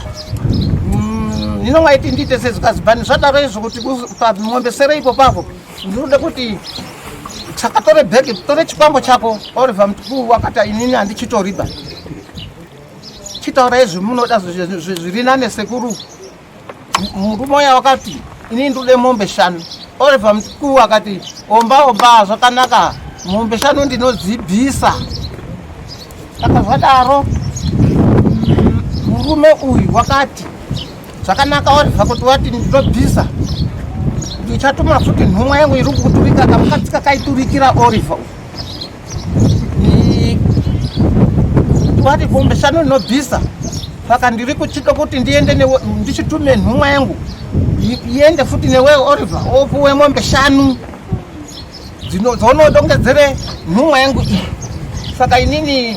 ndinongaiti ndiite sezvikazi bani zvadaro izvo kuti pamombe sere ipo papo ndinoda kuti saka tore bhegi tore chikwambo chako Oliver Mtukuu wakati inini handichitoriba chitaurai zvimunoda zviri nane sekuru murume uya wakati inini ndode mombe shanu Oliver Mtukuu akati omba omba zvakanaka mombe shanu ndinodzibvisa saka zvadaro murume uyu wakati zvakanaka Oliver kuti wati ndinobvisa ndichatuma futi nhumwa yangu iri kuturika kamukadzi kakaiturikira Oliver wati mombe shanu ndinobvisa saka ndiri kuchida kuti ndiende ndichitume nhumwa yangu iende futi newe Oliver opuwe mombe shanu dzaunodongedzere nhumwa yangu iyi saka inini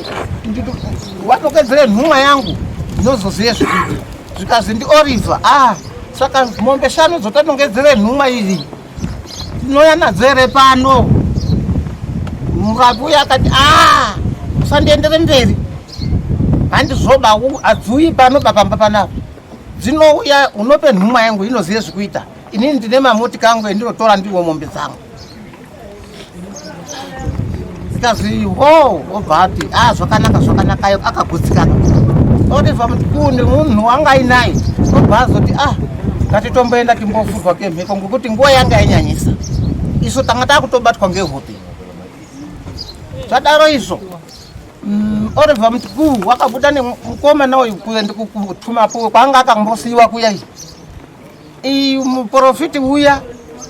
wadongedzere nhumwa yangu ndinozozive zvikuita zvikazi ndiOliver ah saka mombe shanu dzotadongedzere nhumwa iyi tinouya nadzo here pano murapi uyo akati ah usandiendere mberi handizoba hadziuyi pano papamba panapa dzinouya unope nhumwa yangu inozive zvikuita inini ndine mamoti kangu endinotora ndiwo mombe dzangu zikazi ho obva ati a zvakanaka zvakanaka ayo akagutsikana Oliver Mtukuu munhu wanga ainaye obva azoti ah ngatitomboenda timbofurwa kemhepo ngokuti nguva yanga yanyanyisa isu tanga takutobatwa ngehope zvadaro izvo Oliver Mtukuu wakabuda nemukomana uyu kuenda kutumapuwe kwaanga akambosiyiwa kuya iyi muprofiti uya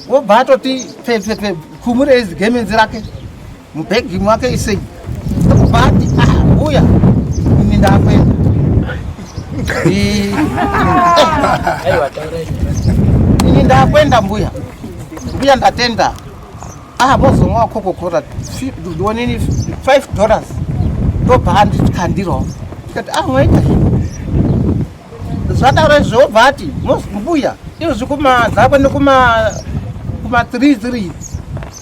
wobva atoti pfepfepfe kumure izigemenzi rake mubhegi mwake isei ndokubva ati ah mbuya ini ndakuenda ini ndakuenda mbuya mbuya ndatenda ah vozomwa kokokora ndionini $5 ndobva andikandirawo ndikati ah mwaita zvadaro izvo wobva ati mbuya izvozvi kumadzakwe nekuma kuma 3 3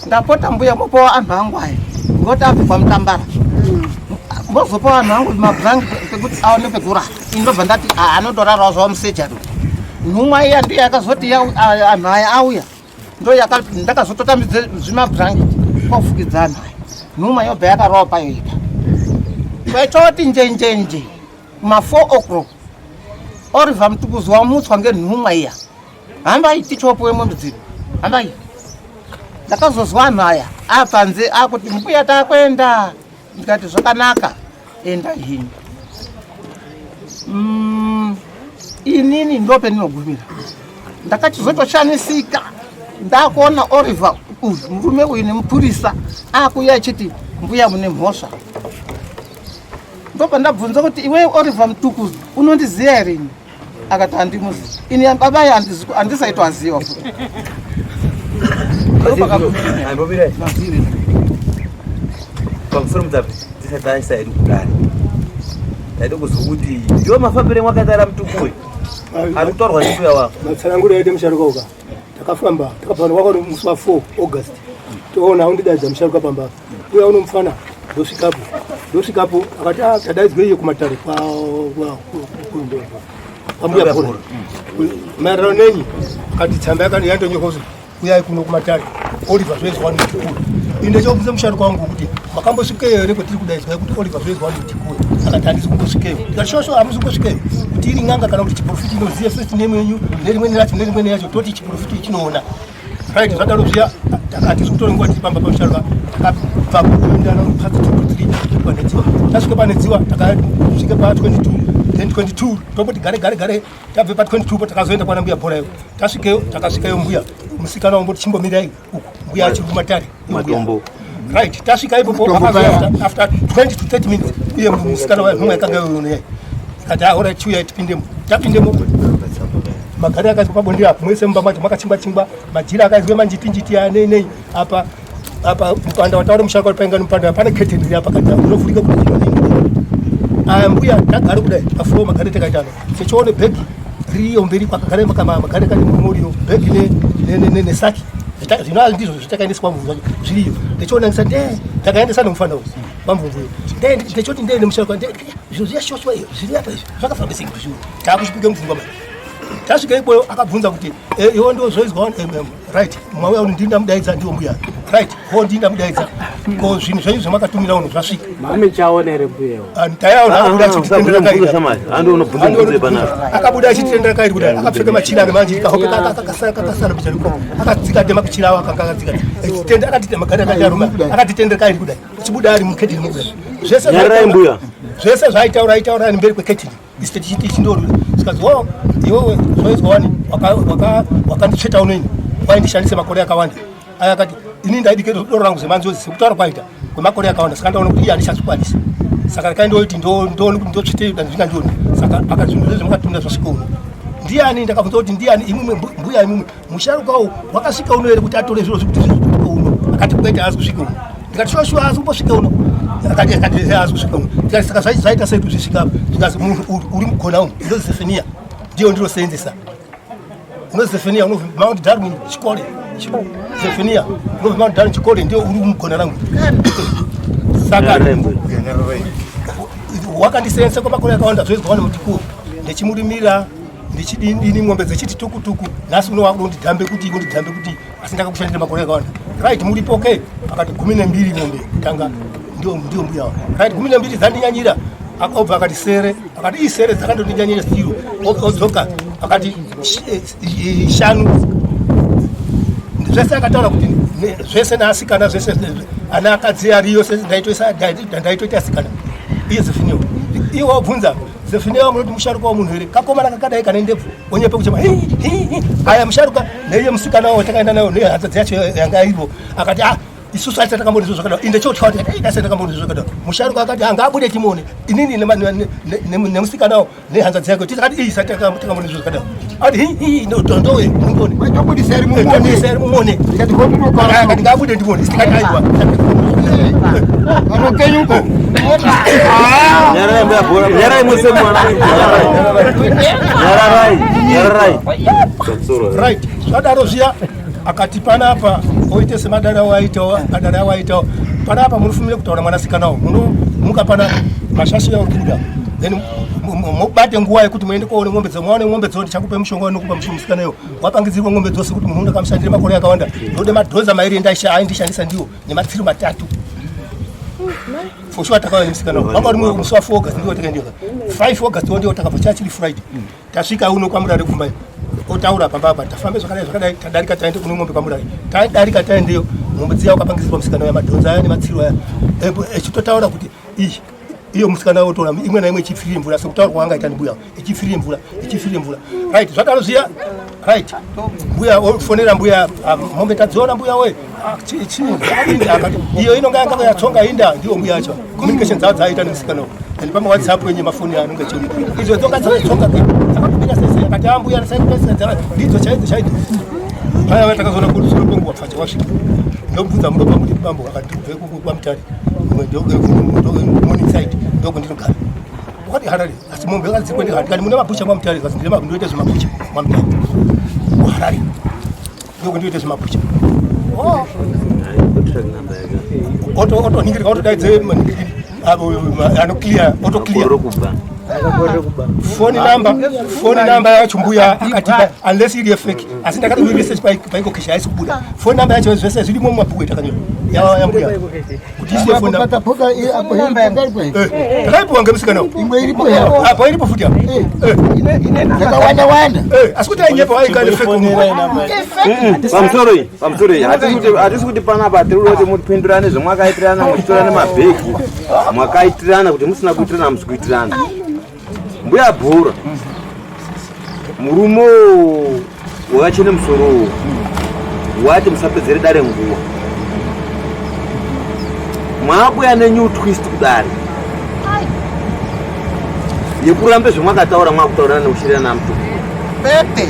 ndapota mbuya mopawo anhu angu aya ngoti abve kwamutambara mozopawo anhu angu mablangi pekuti aone pekurara ini ndobva ndati anotorarawo zvavo musejari nhumwa iya ndiyo yakazoti anhu aya auya ndo ndakazototambidza zvimablanketi kwafukidza anhu aya nhumwa yobva yakarova payo ipa kwaitoti njenjenje kuma 4 o'clock Oliver Mtukuzi wamutswa ngenhumwa iya hambai tichopuwe mombe dziri hambai ndakazozwa anhu aya apanze akuti mbuya takwenda ndikati zvakanaka enda henyu inini ndopendinogumira ndakachizotoshanisika ndakuona Oliver uyu murume uyu nemupurisa akuuya achiti mbuya mune mhosva ndobva ndabvunza kuti iwe Oliver Mtukuzi unondiziva here ini akati handimuzivi ini baba handisaitoaziva futi pamusoro mutapi tisati taisa hedu kudare taida kuzwa kuti ndiwo mafambiro emwakatara Mutukuwe ari kutaurwa nembuya wako matsananguro yaite musharuka uka takafamba takabva waka musi wa 4 August toona undidaidza musharuka pamba uya unomufana ndosvikapo ndosvikapo akati ah tadaidzwe iye kumatare kwambuya bhora maererano nenyi akati tsamba yandonyorwa kuti uyai kuno kumatare Oliver Zvezwa Mutukue ini ndechobvunza musharuka wangu kuti makambosvikeyo here kwatiri kudaidzwa kuti Oliver Zvezwa Mutukue akati handisi kumbosvikeyo ndikati shosho hamusi kumbosvikeyo kuti iri n'anga kana kuti chiprofiti inoziva first name yenyu nerimweni racho nerimweni racho toti chiprofiti chinoona Right, zvadaro zviya hatisi kutora nguva tiri pamba pamusharuka, takabva kuenda past 2 3 panedziwa. Tasvika panedziwa takasvika pa 22, then 22 tomboti gare gare gare, tabve pa 22 po takazoenda kwana mbuya Bhorayo. Tasvikeyo, takasvikayo mbuya musikana wamboti chimbomirai uku, mbuya achiri kumatare. Matombo. Right, tasvika ipopo akazoya after 20 to 30 minutes, iye musikana wayo yakanga yoyo ikati, "Ah, alright, chiuya tipindemo." Tapindemo, magari akaiswa pabonde apo, mwese mumba macho makachingwa chingwa, majira akaiswa manjiti njiti anei nei apa apa. Mupanda wataura musharukwa painga mupanda, pane curtain riri apa kati unovhurika kuti aya mbuya tagare kudai pafloor, magari takaitano sechione bhegi ririyo mberi kwakagara magari kane murume uriyo, bhegi nesaki zvinova ndizvo zvatakaendeswa mvumvu zvacho zviriyo. Ndichionanisa nde takaendesa nomufana uyu pamvumvu iyo, ndechoti ndee nemusharukwa zviro zviyashoshwa iyo zviri apa, izvi zvakafamba sei kuti taakuchipika mupfungwa mani. Tasvika ikweyo akabvunza kuti, "Eh, iwo ndo zvoizwa right, mwauya uno ndini ndamudaidza, ndiwo mbuya, right, ho ndini ndamudaidza, ko zvinhu zvenyu zvamakatumira uno zvasvika?" Mami chaona here mbuyewo? Tayaona akabuda achititendera kairi. Handi unobvunza mubvunzo panapa. Akabuda achititendera kairi kudai, akapfeka machira ake manje, kahope kakasara kakasara picha, akadzika tema kuchira awo akanga akadzika achitenda, akatite magari akati arume, akatitendera kairi kudai, achibuda ari muketini mukudai zvese. Nyararai mbuya. Zvese zvaaitaura aitaura ari mberi kweketini, isu tichiti chindorura, zvikanzi, "Wo iwewe zvoizwa wani, wakanditsveta unoini, waindishandisa makore akawanda aya." Akati, "Ini ndaibike doro rangu zemanzozi sekutaura kwaita kwemakore akawanda, saka ndaona kuti iye handichazvikwanisa, saka rekai ndoti ndoone kuti ndotsvete ndingandioni." Saka akati, "Zvinhu zvezvo makatumira zvasvika uno, ndiani?" Ndakabvunza kuti, "Ndiani imwimwe mbuya imwimwe musharukawo wakasvika uno here kuti atore zviro zvekuti zvikutuka uno?" Akati, "Kwete, haasi kusvika uno." Ndikati, "Shuwa shuwa haasi kumbosvika uno?" Akati, "Haasi kusvika uno." Ndikati, "Saka zvaita sei kuti zvisvika apa?" Ndikati, "Munhu uri mugona umu inozi Zefenia, ndiyo ndinosenzesa, unozi Zefenia unobva Mount Darwin Chikole, Zefenia unobva Mount Darwin Chikole, ndiyo uri mugona rangu, saka Nyararai mbuya. Wakandisenza kwamakore akawanda zvoizwa nemutikuru, ndichimurimira, ndichidini, ng'ombe dzechiti tukutuku. Nhasi uno wakuda kundidhambe kuti kundidhambe kuti, asi ndakakushandira makore akawanda. Right, muripo ke?" Akati, 12 ng'ombe kutanga, ndiyo mbuya. Right, 12 dzandinyanyira. Akobva akati sere, akati, "Ii, sere dzakandondinyanyira stiro." Odzoka akati 5. Zvese akataura kuti zvese naasikana zvese ana akadzi ariyo ndaitoita asikana. Iye Zefiniwa, iye wabvunza Zefiniwa, munoti musharuka wamunhu here kakomana kakadai kane ndebvu, onyepe kuchema "Hi, hi, hi." Aya musharuka neiye musikana wawo takaenda nayo nehanzadzi yacho yanga iripo, akati, "Ah, isusu acha takamboni izvo zvakadaro." Inde chotya kuti dai dase takamboni izvo zvakadaro. Musharuka akati, "Angaabude timuone." Inini nemusikanawo nehanzadzi yake tikati, "Iyi sati takamboni izvo zvakadaro." Ati, "Hi hi, ndowe mungone." Waitobudisa iri mumone. Tobudisa iri mumone. Ndikati kotunoka. Akati, "Ngaabude ndimone." Tikati, "Aiwa." Kanokenyuko. Nyararai mbuya Bhora, nyarai muse mwana. Nyararai, nyararai. Right, zvadaro zviya akati, "Panapa oite semadare awo aitawo, madare awo aitawo panapa, munofumire kutaura mwanasikanawo, munomuka panapa mashashi auri kubuda, then mubate nguva yekuti muende koone ng'ombe dzo, maone ng'ombe dzo, ndichakupe mushonga wanokupa musikana iyo wapangidzirwa ng'ombe dzose kuti munhu ndakamushandira makore akawanda, ndode madhoza mairi aindishandisa ndiwo nematsiru matatu." For sure takauya nemusikana wanga uri musi wa4 August, ndiwo takaendiwa 5 August, ndiwo takabva, chachiri Friday. Tasvika uno kwaMurare kumba, otaura pamba apa, tafambe zvakadai zvakadai, tadarika taende kune ng'ombe kwaMurare, tadarika taendeyo, ng'ombe dziya wakapangidzirwa musikana uya madhonza aya nematsiru aya. Echitotaura kuti iyi iyo musikana otora imwe naimwe ichipfirire mvura sekutaura kwaanga ita nembuya, ichipfirire mvura, ichipfirire mvura. Right, zvadaro zviya, right, mbuya ofonera mbuya, "Ah, mombe tadziona mbuya we." "Ah, chii?" Akati, "Iyo inonga yanga yatsonga inda." Ndiyo mbuya yacho, communication dzavo dzaaita nemusikana uyu and pama WhatsApp yenye mafoni anonge achiona idzo dzoka dzakatsonga ke dzakatobika sese. Akati, "Ambuya, ndidzo chaidzo chaidzo." Paya takazoona kuti sure kwenguva pfacha wasvika, ndobvunza, "Munobva muri bambo?" Akati, "Ndibve kwaMutare, Morningside ndokundinogara." Wakati, "Harare, asi mombe yakadzikwa." Ndikati, "Mune mabhucha kwaMutare?" Kasi ndoita zvemabhucha kwaMutare, kuHarare ndokundiita zvemabhucha. Otoningirika, otodaidze anoclear, otoclear. Kororo kubva. Phone number, phone number yacho mbuya akatipa unless iri fake. Asi ndakati kuyi research paiko kesha haisi kubuda. Phone number yacho zvese zvirimo mumabhuku etakanyora. Ya mbuya. Kuti isiye phone number. Patapoka apo Eh, Takaipiwa ngemusikana uyu. imwe iripo yapo Apo iripo futi apo. Eh, yakawanda wanda eh, asi kuti ainyepa waikane fake umu. Pamusoro iyi, pamusoro iyi, hatisi kuti panapa tiri kuti mupindurane zvemwakaitirana muchitorana mabhegi. Mwakaitirana kuti musina kuitirana hamusi kuitirana. Mbuya Bhora, murume wakachena musoro uwo wati musapedzere dare nguva. Mwakuya nenew twist kudare yekurambe zvemwakataura mwakutaurana nekushirana namutuku. Kwete,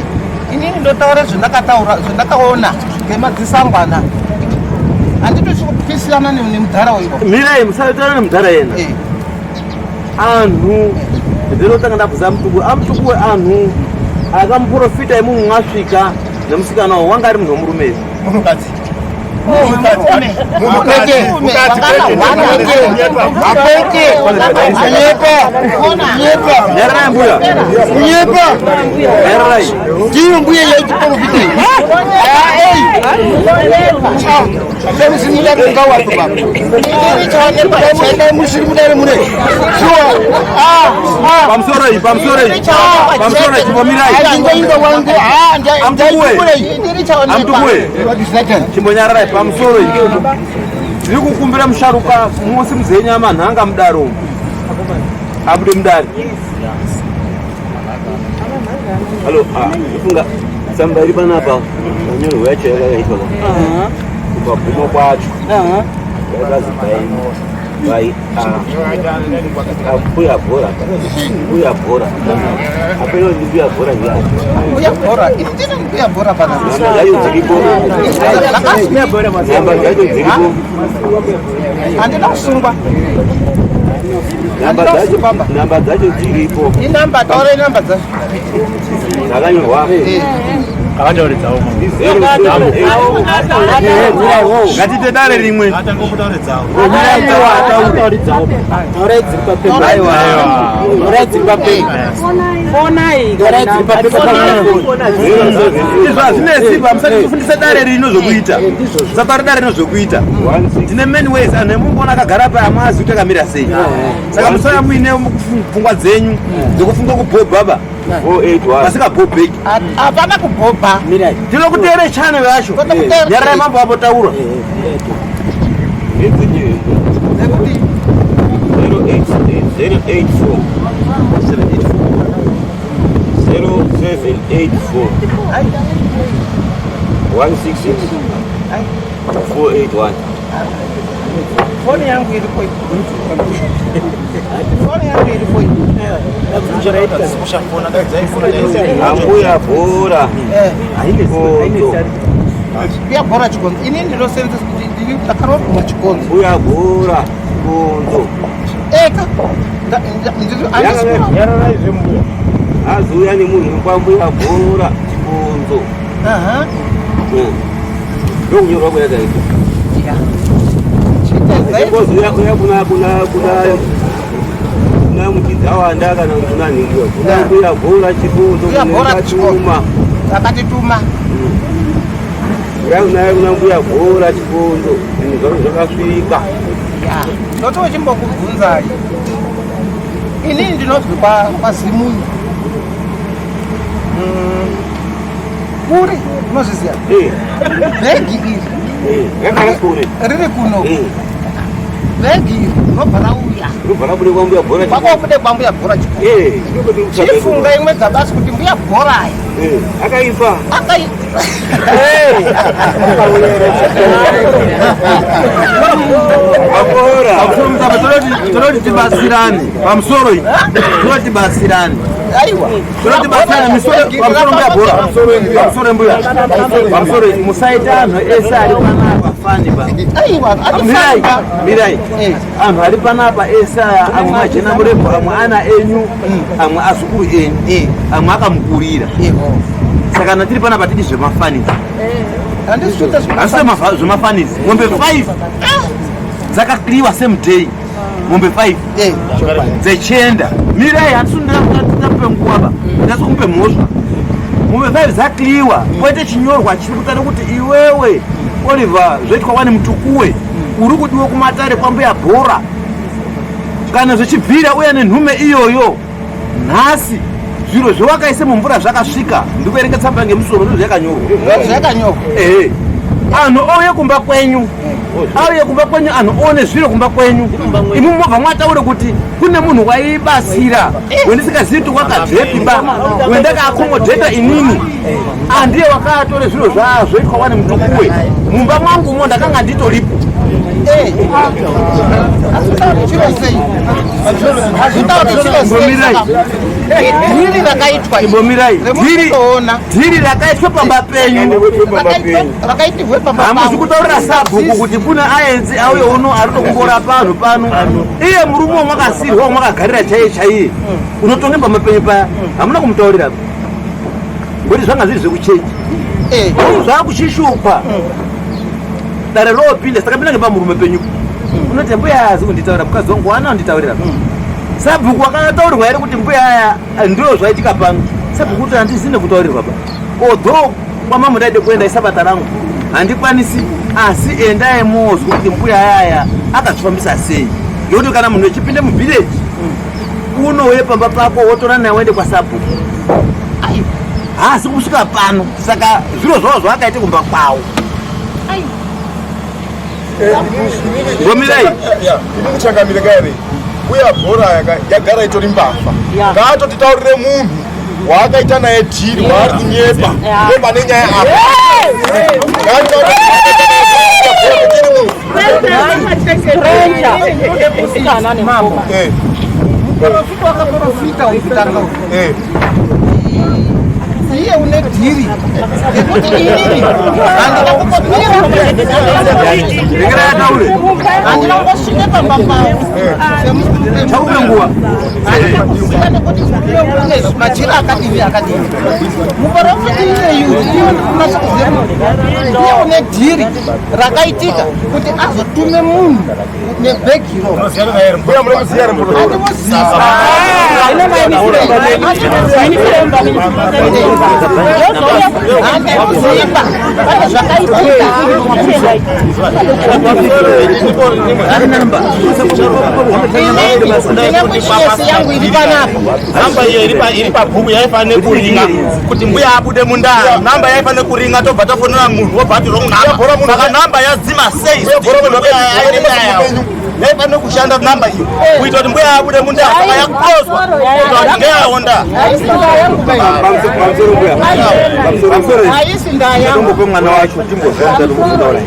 inini ndotaura zvandakataura, zvandakaona ngemadziso angu anaya. Handitosi kupisirana nemudhara uyu. Mirai, musataura nemudhara yena. Anhu ndinotanga ndabvunza amutuku, amutuku anhu akamuprofita imumwe mwasvika nemusikana uwo wanga ari munhu wemurume here? Munhukadzi. Nyararai mbuya. Kunyepa. Nyararai. Ndiyo mbuya yechiprofita. Musiri mudare mune. Sure. Pamusoro iyi, pamusoro iyi. Pamusoro iyi, chimbomirai. Andingoimba wangu. Amutukuwe. Amutukuwe. Chimbonyararai pamusoro iyi. Tiri kukumbira musharuka musi muzenyama nhanga mudare umu. Abude mudare. Halo, kufunga tsamba iri panapa manyorerwo yacho yakakaitwa ka kumabvumo kwacho yakazi by mbuya bhora, mbuya bhora apeno ndi mbuya bhora ndiani? Mbuya Bhora, ini ndine mbuya Bhora panapa. Namba dzacho dziripo, namba dzacho dziripo. Handina kusungwa. Namba dzacho, namba dzacho dziripo. Inamba, taura inamba dzacho. Dzakanyorwa. Ngatiite dare rimwe. Izvo hazvinesi ba, musati kufundisa dare rino zvokuita. Musatare dare rino zvokuita. Tine many ways, anhu emungoona akagara pa amazi kuti akamira sei. Saka musauya muine pfungwa dzenyu dzekufunga kubhobha ba. 481. Vasingabhobheki. Hapana kubhobha. Tinokuteere channel yacho. Nyararai mambo apotaura. Nekuti 084 0784 166 481. Foni yangu iripo iyi. Foni yangu iripo iyi. Ambuya Bhora. Chikonzo. Mbuya Bhora Chikonzo. Ini ndinosenzesa ndiri ndakaroorwa Chikonzo. Mbuya Bhora Chikonzo. Eka. Ndiri handisi Azouya nemunhu kwambuya Bhora Chikonzo. Aha. Ndokunyorwa kwayakaita. Chitezai. Uya uya kuna kuna kuna kuna Muchidzawanda kana kuna Nhingiwa. Kuna Mbuya Bhora Chikonzo. Mbuya Bhora Chikonzo. Tuma. Akatituma. Uya kuna Mbuya Bhora Chikonzo. Zvinhu zvako zvakasvika. Ya. Ndoti wechimbokubvunzai. Inini ndinobve kwaZimunyu. Kuri, unozviziva? Bhegi iri. Rakara kure. Riri kuno. Bhegi iri rinobva rauya. Rinobva rabude kwaMbuya Bhora. Kwakabude kwaMbuya Bhora Chikonzo. Chifunga imwe dzabasi kuti Mbuya Bhora aya. Akaipa. Akaipa. Pamusoro tibatsirane. Pamusoro iyi. Tinoti tibatsirane. Aiwa. Tinoti tibatsirane misoro pamusoro Mbuya Bhora. Pamusoro mbuya. Pamusoro iyi. Musaita anhu ese ari panapa fani ba. Aiwa. Mirai, mirai. Anhu ari panapa ese aya amwe majena murebvu, amwe ana enyu, amwe azukuru enyu, amwe akamukurira. Saka kana tiri panapa tidi zvemafanisi. Handisi kuita Handisi zvemafanisi. Mombe 5 dzakakliwa same day. Mombe 5 dzechienda. Mirai, handisi ndape nguva ba, ndasi kumupe mhosva. Mombe 5 dzakliwa, poite chinyorwa chiri kutaura kuti iwewe Oliver zvoitwa wani Mutukuwe uri kudiwa kumatare kwambuya Bhora. Kana zvichibvira uya nenhume iyoyo. Nhasi zviro zvewakaise mumvura zvakasvika. Ndikuerenga tsamba ngemusoro, ndizvo zvakanyorwa. Zvakanyorwa. Ehe. Anhu ouye kumba kwenyu, auye kumba kwenyu, anhu oone zviro kumba kwenyu, imi mobva mwataure kuti kune munhu waibatsira wendisingazivi kuti wakabvepi ba, wendakaakomodheta inini, andiye wakaatore zviro zvazvoitwa wani Mutukuwe mumba mwangumo, ndakanga nditoripo. Hazvitauri chiro sei dhiri rakaitwa? Imbomirai. Remutoona. Dhiri rakaitwa pamba penyu. Rakaitirwe pamba. Hamuzi kutaurira sabhuku kuti kune aenzi auye uno ari tokumborapa anhu pano. Iye murume wamwakasirwa, wamwakagarira chaiye chaiye, unotonge pamba penyu paya, hamuna kumutaurira ngokuti zvanga zviri zvekuchechi, zvakuchishupa dare ropinda. Saka pinda ngepamurume penyu, unoti mbuya azi kunditaurira, mukadzi wangu wana kunditaurira. Sabhuku wakataurirwa here kuti mbuya aya ndio zvaitika pano? Sabhuku kuti handizine kutaurirwa ba, although kwamambo ndaide kuenda, isabata rangu, handikwanisi, asi endai mozwa kuti mbuya ayaya akazvifambisa sei, ngekuti kana munhu echipinda muvhileji unouye pamba pako wotora naye woende kwasabhuku, haasi kusvika pano. Saka zviro zvavo zvaakaite kumba kwavo. Ngomirai. Ini kuchangamire kaere, uya Bhora yagara itori mbavha, ngaatotitaurire munhu waakaita naye dhiri waari kunyepa, ndo pane nyaya apa. Ngaatitaurire munhu. Mambo, muprofita wakaprofita wekutanga uyu, iye une dhiri, ngekuti inini handina kumbopira, Regerai ataure. handina kumbosvike pamba pavo. Chaupe nguva. Handina kuziva nekuti une machira akadini akadini. Muprofita iyeyu, iye ndikunasa kuziva kuti iye une dhiri rakaitika kuti azotume munhu nebhegiro. Mbuya, munomuziva here muprofita? Handimuziva, pane zvakaitika. Ndine witness yangu iri panapa. Namba iyo iri pabhuku yaifanira kuringa kuti mbuya abude mundaa. Namba yaifanira kuringa, tobva tafonera munhu, wobva ati wrong number. Saka namba yadzima sei? Mbuya aine nyaya yawo, yaifanira kushanda namba iyo kuita kuti mbuya abude mundaa, saka yakucloswa kuita kuti ngeyawo ndaa. Haisi ndaa yangu. Haisi ndaa yangu. Tombope mwana wacho timbozvaotaura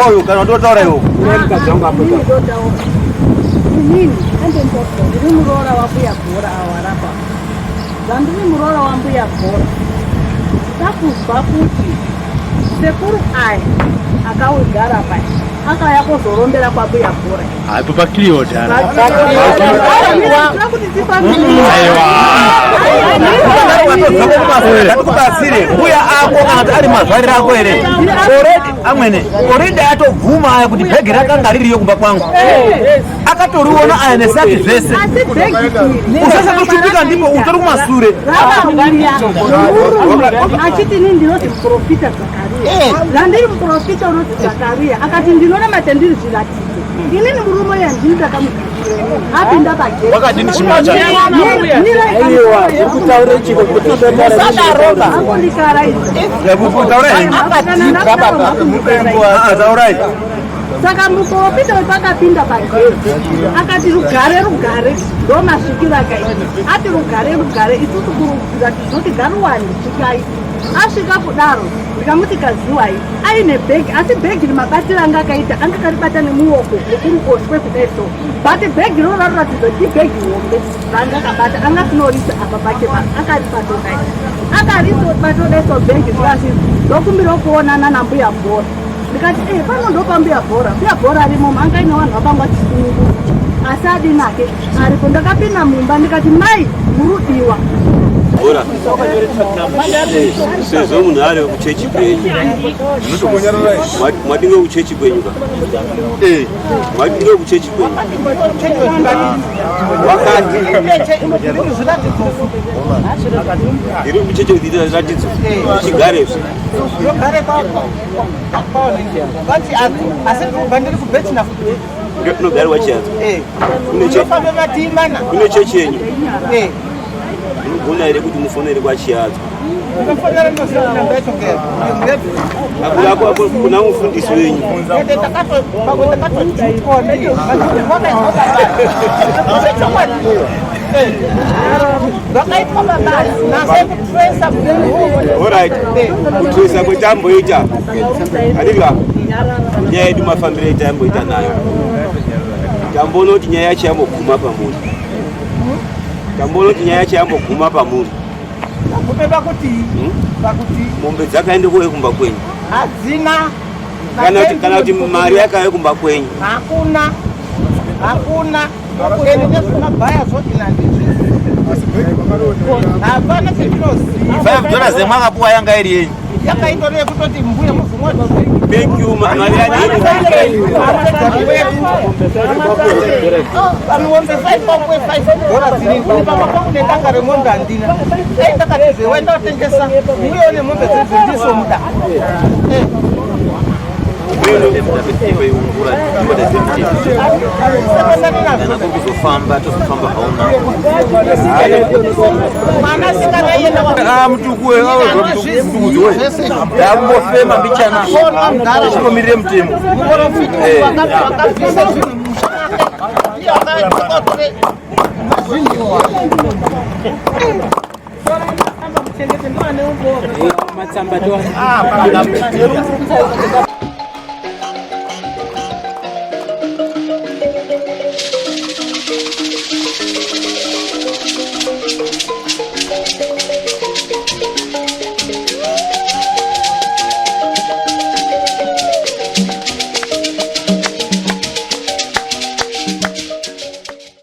uyu, kana totaura iwo. Inini andendoko ndiri muroora wambuya Bhora awarapa. Zvandiri muroora wambuya Bhora, takuzwa kuti sekuru aya akaugara pai akauya kuzorombera kwambuya Bhora. Hapo pakliwa dara. Kuti tifambire. Ngatikubatsire mbuya ako, kana kuti ari mazvariro ako here? Already amwene already atobvuma aya kuti bhegi rakanga ririyo kumba kwangu, akatoriona aya nesaki zvese. Asi bhegi iri Usasatoshupika, ndipo utori kumasure. Rakauya achiti, "Ini ndinoti muprofita Zakaria, zvandiri muprofita unoti Zakaria." Akati, "Ndinonamata, ndiri zviratidzo." Inini murume uyo handini ndakamugamuchira apinda pageti. Wakadini chimacha? Musadarova. Taurai henyu. Taurai. Saka muprofita wepakapinda pageti akati, "Rugare, rugare." Ndo masvikiro akaita, ati, "Rugare, rugare." Isusu tinoti garuwani, svikai. Asvika kudaro, ndikamuti, "Kaziwai." Aine bhegi, asi bhegi rimabatiro anga akaita, anga akaribata nemuoko wekuruboshwe kudai so, but bhegi roro raroratidza kuti ibhegi hombe ranga akabata, anga sinorisa apa pake, akaribata dai, akaribatodai so bhegi. Zvikasi, "Ndokumbirawo kuonana nambuya Bhora." Ndikati, "E, pano ndopambuya Bhora." Mbuya Bhora arimo, anga aine vanhu vakanga vachisunungura, asi adinake aripo. Ndakapinda mumba, ndikati, "Mai, murudiwa." Bora sezvo munhu ari kuchechi kwenyu, mwadinge kuchechi kwenyu ka, mwadinge kuchechi kwenyu wakati iri kuchechi ratidzo chigarezve unogarirwa chiyadzo kune chechi yenyu munogona here kuti mufonere kwachiyadzo kuna mufundisi wenyu? Alright, kutresa kwetamboita andika nyaya yedu mafambiro etayamboita nayo, tamboona kuti nyaya yacho yamboguma pamunhu, tamboona kuti nyaya yacho yamboguma pamunhu. Gume pakuti pakuti Mombe dzakaenda kuwe kumba kwenyu? Hadzina. Kana kuti mari yakauya kumba kwenyu? Hakuna, hakuna. Ende nezvemabhaya zvodina ndizvi, hapana chendinoziva. $5 yemwakapuwa yanga iri yenyu? Yakaitore yekutoti mbuya muzumwa. Thank you. Mari Pamombe $5.5 dziri kune pamwe pangu nedanga remombe handina. Dai ndakatizve waenda kutengesa uyewo nemombe dzedzi ndisomuda. Kuzofamba tozofamba hauna. Mwanasikana iyena. Mutukwe ndakumbofema mbichana tichikomirire mutemo. Muprofiti wakabvisa zvinhu musha make, iye akatore mazvinhiwa. Matsamba.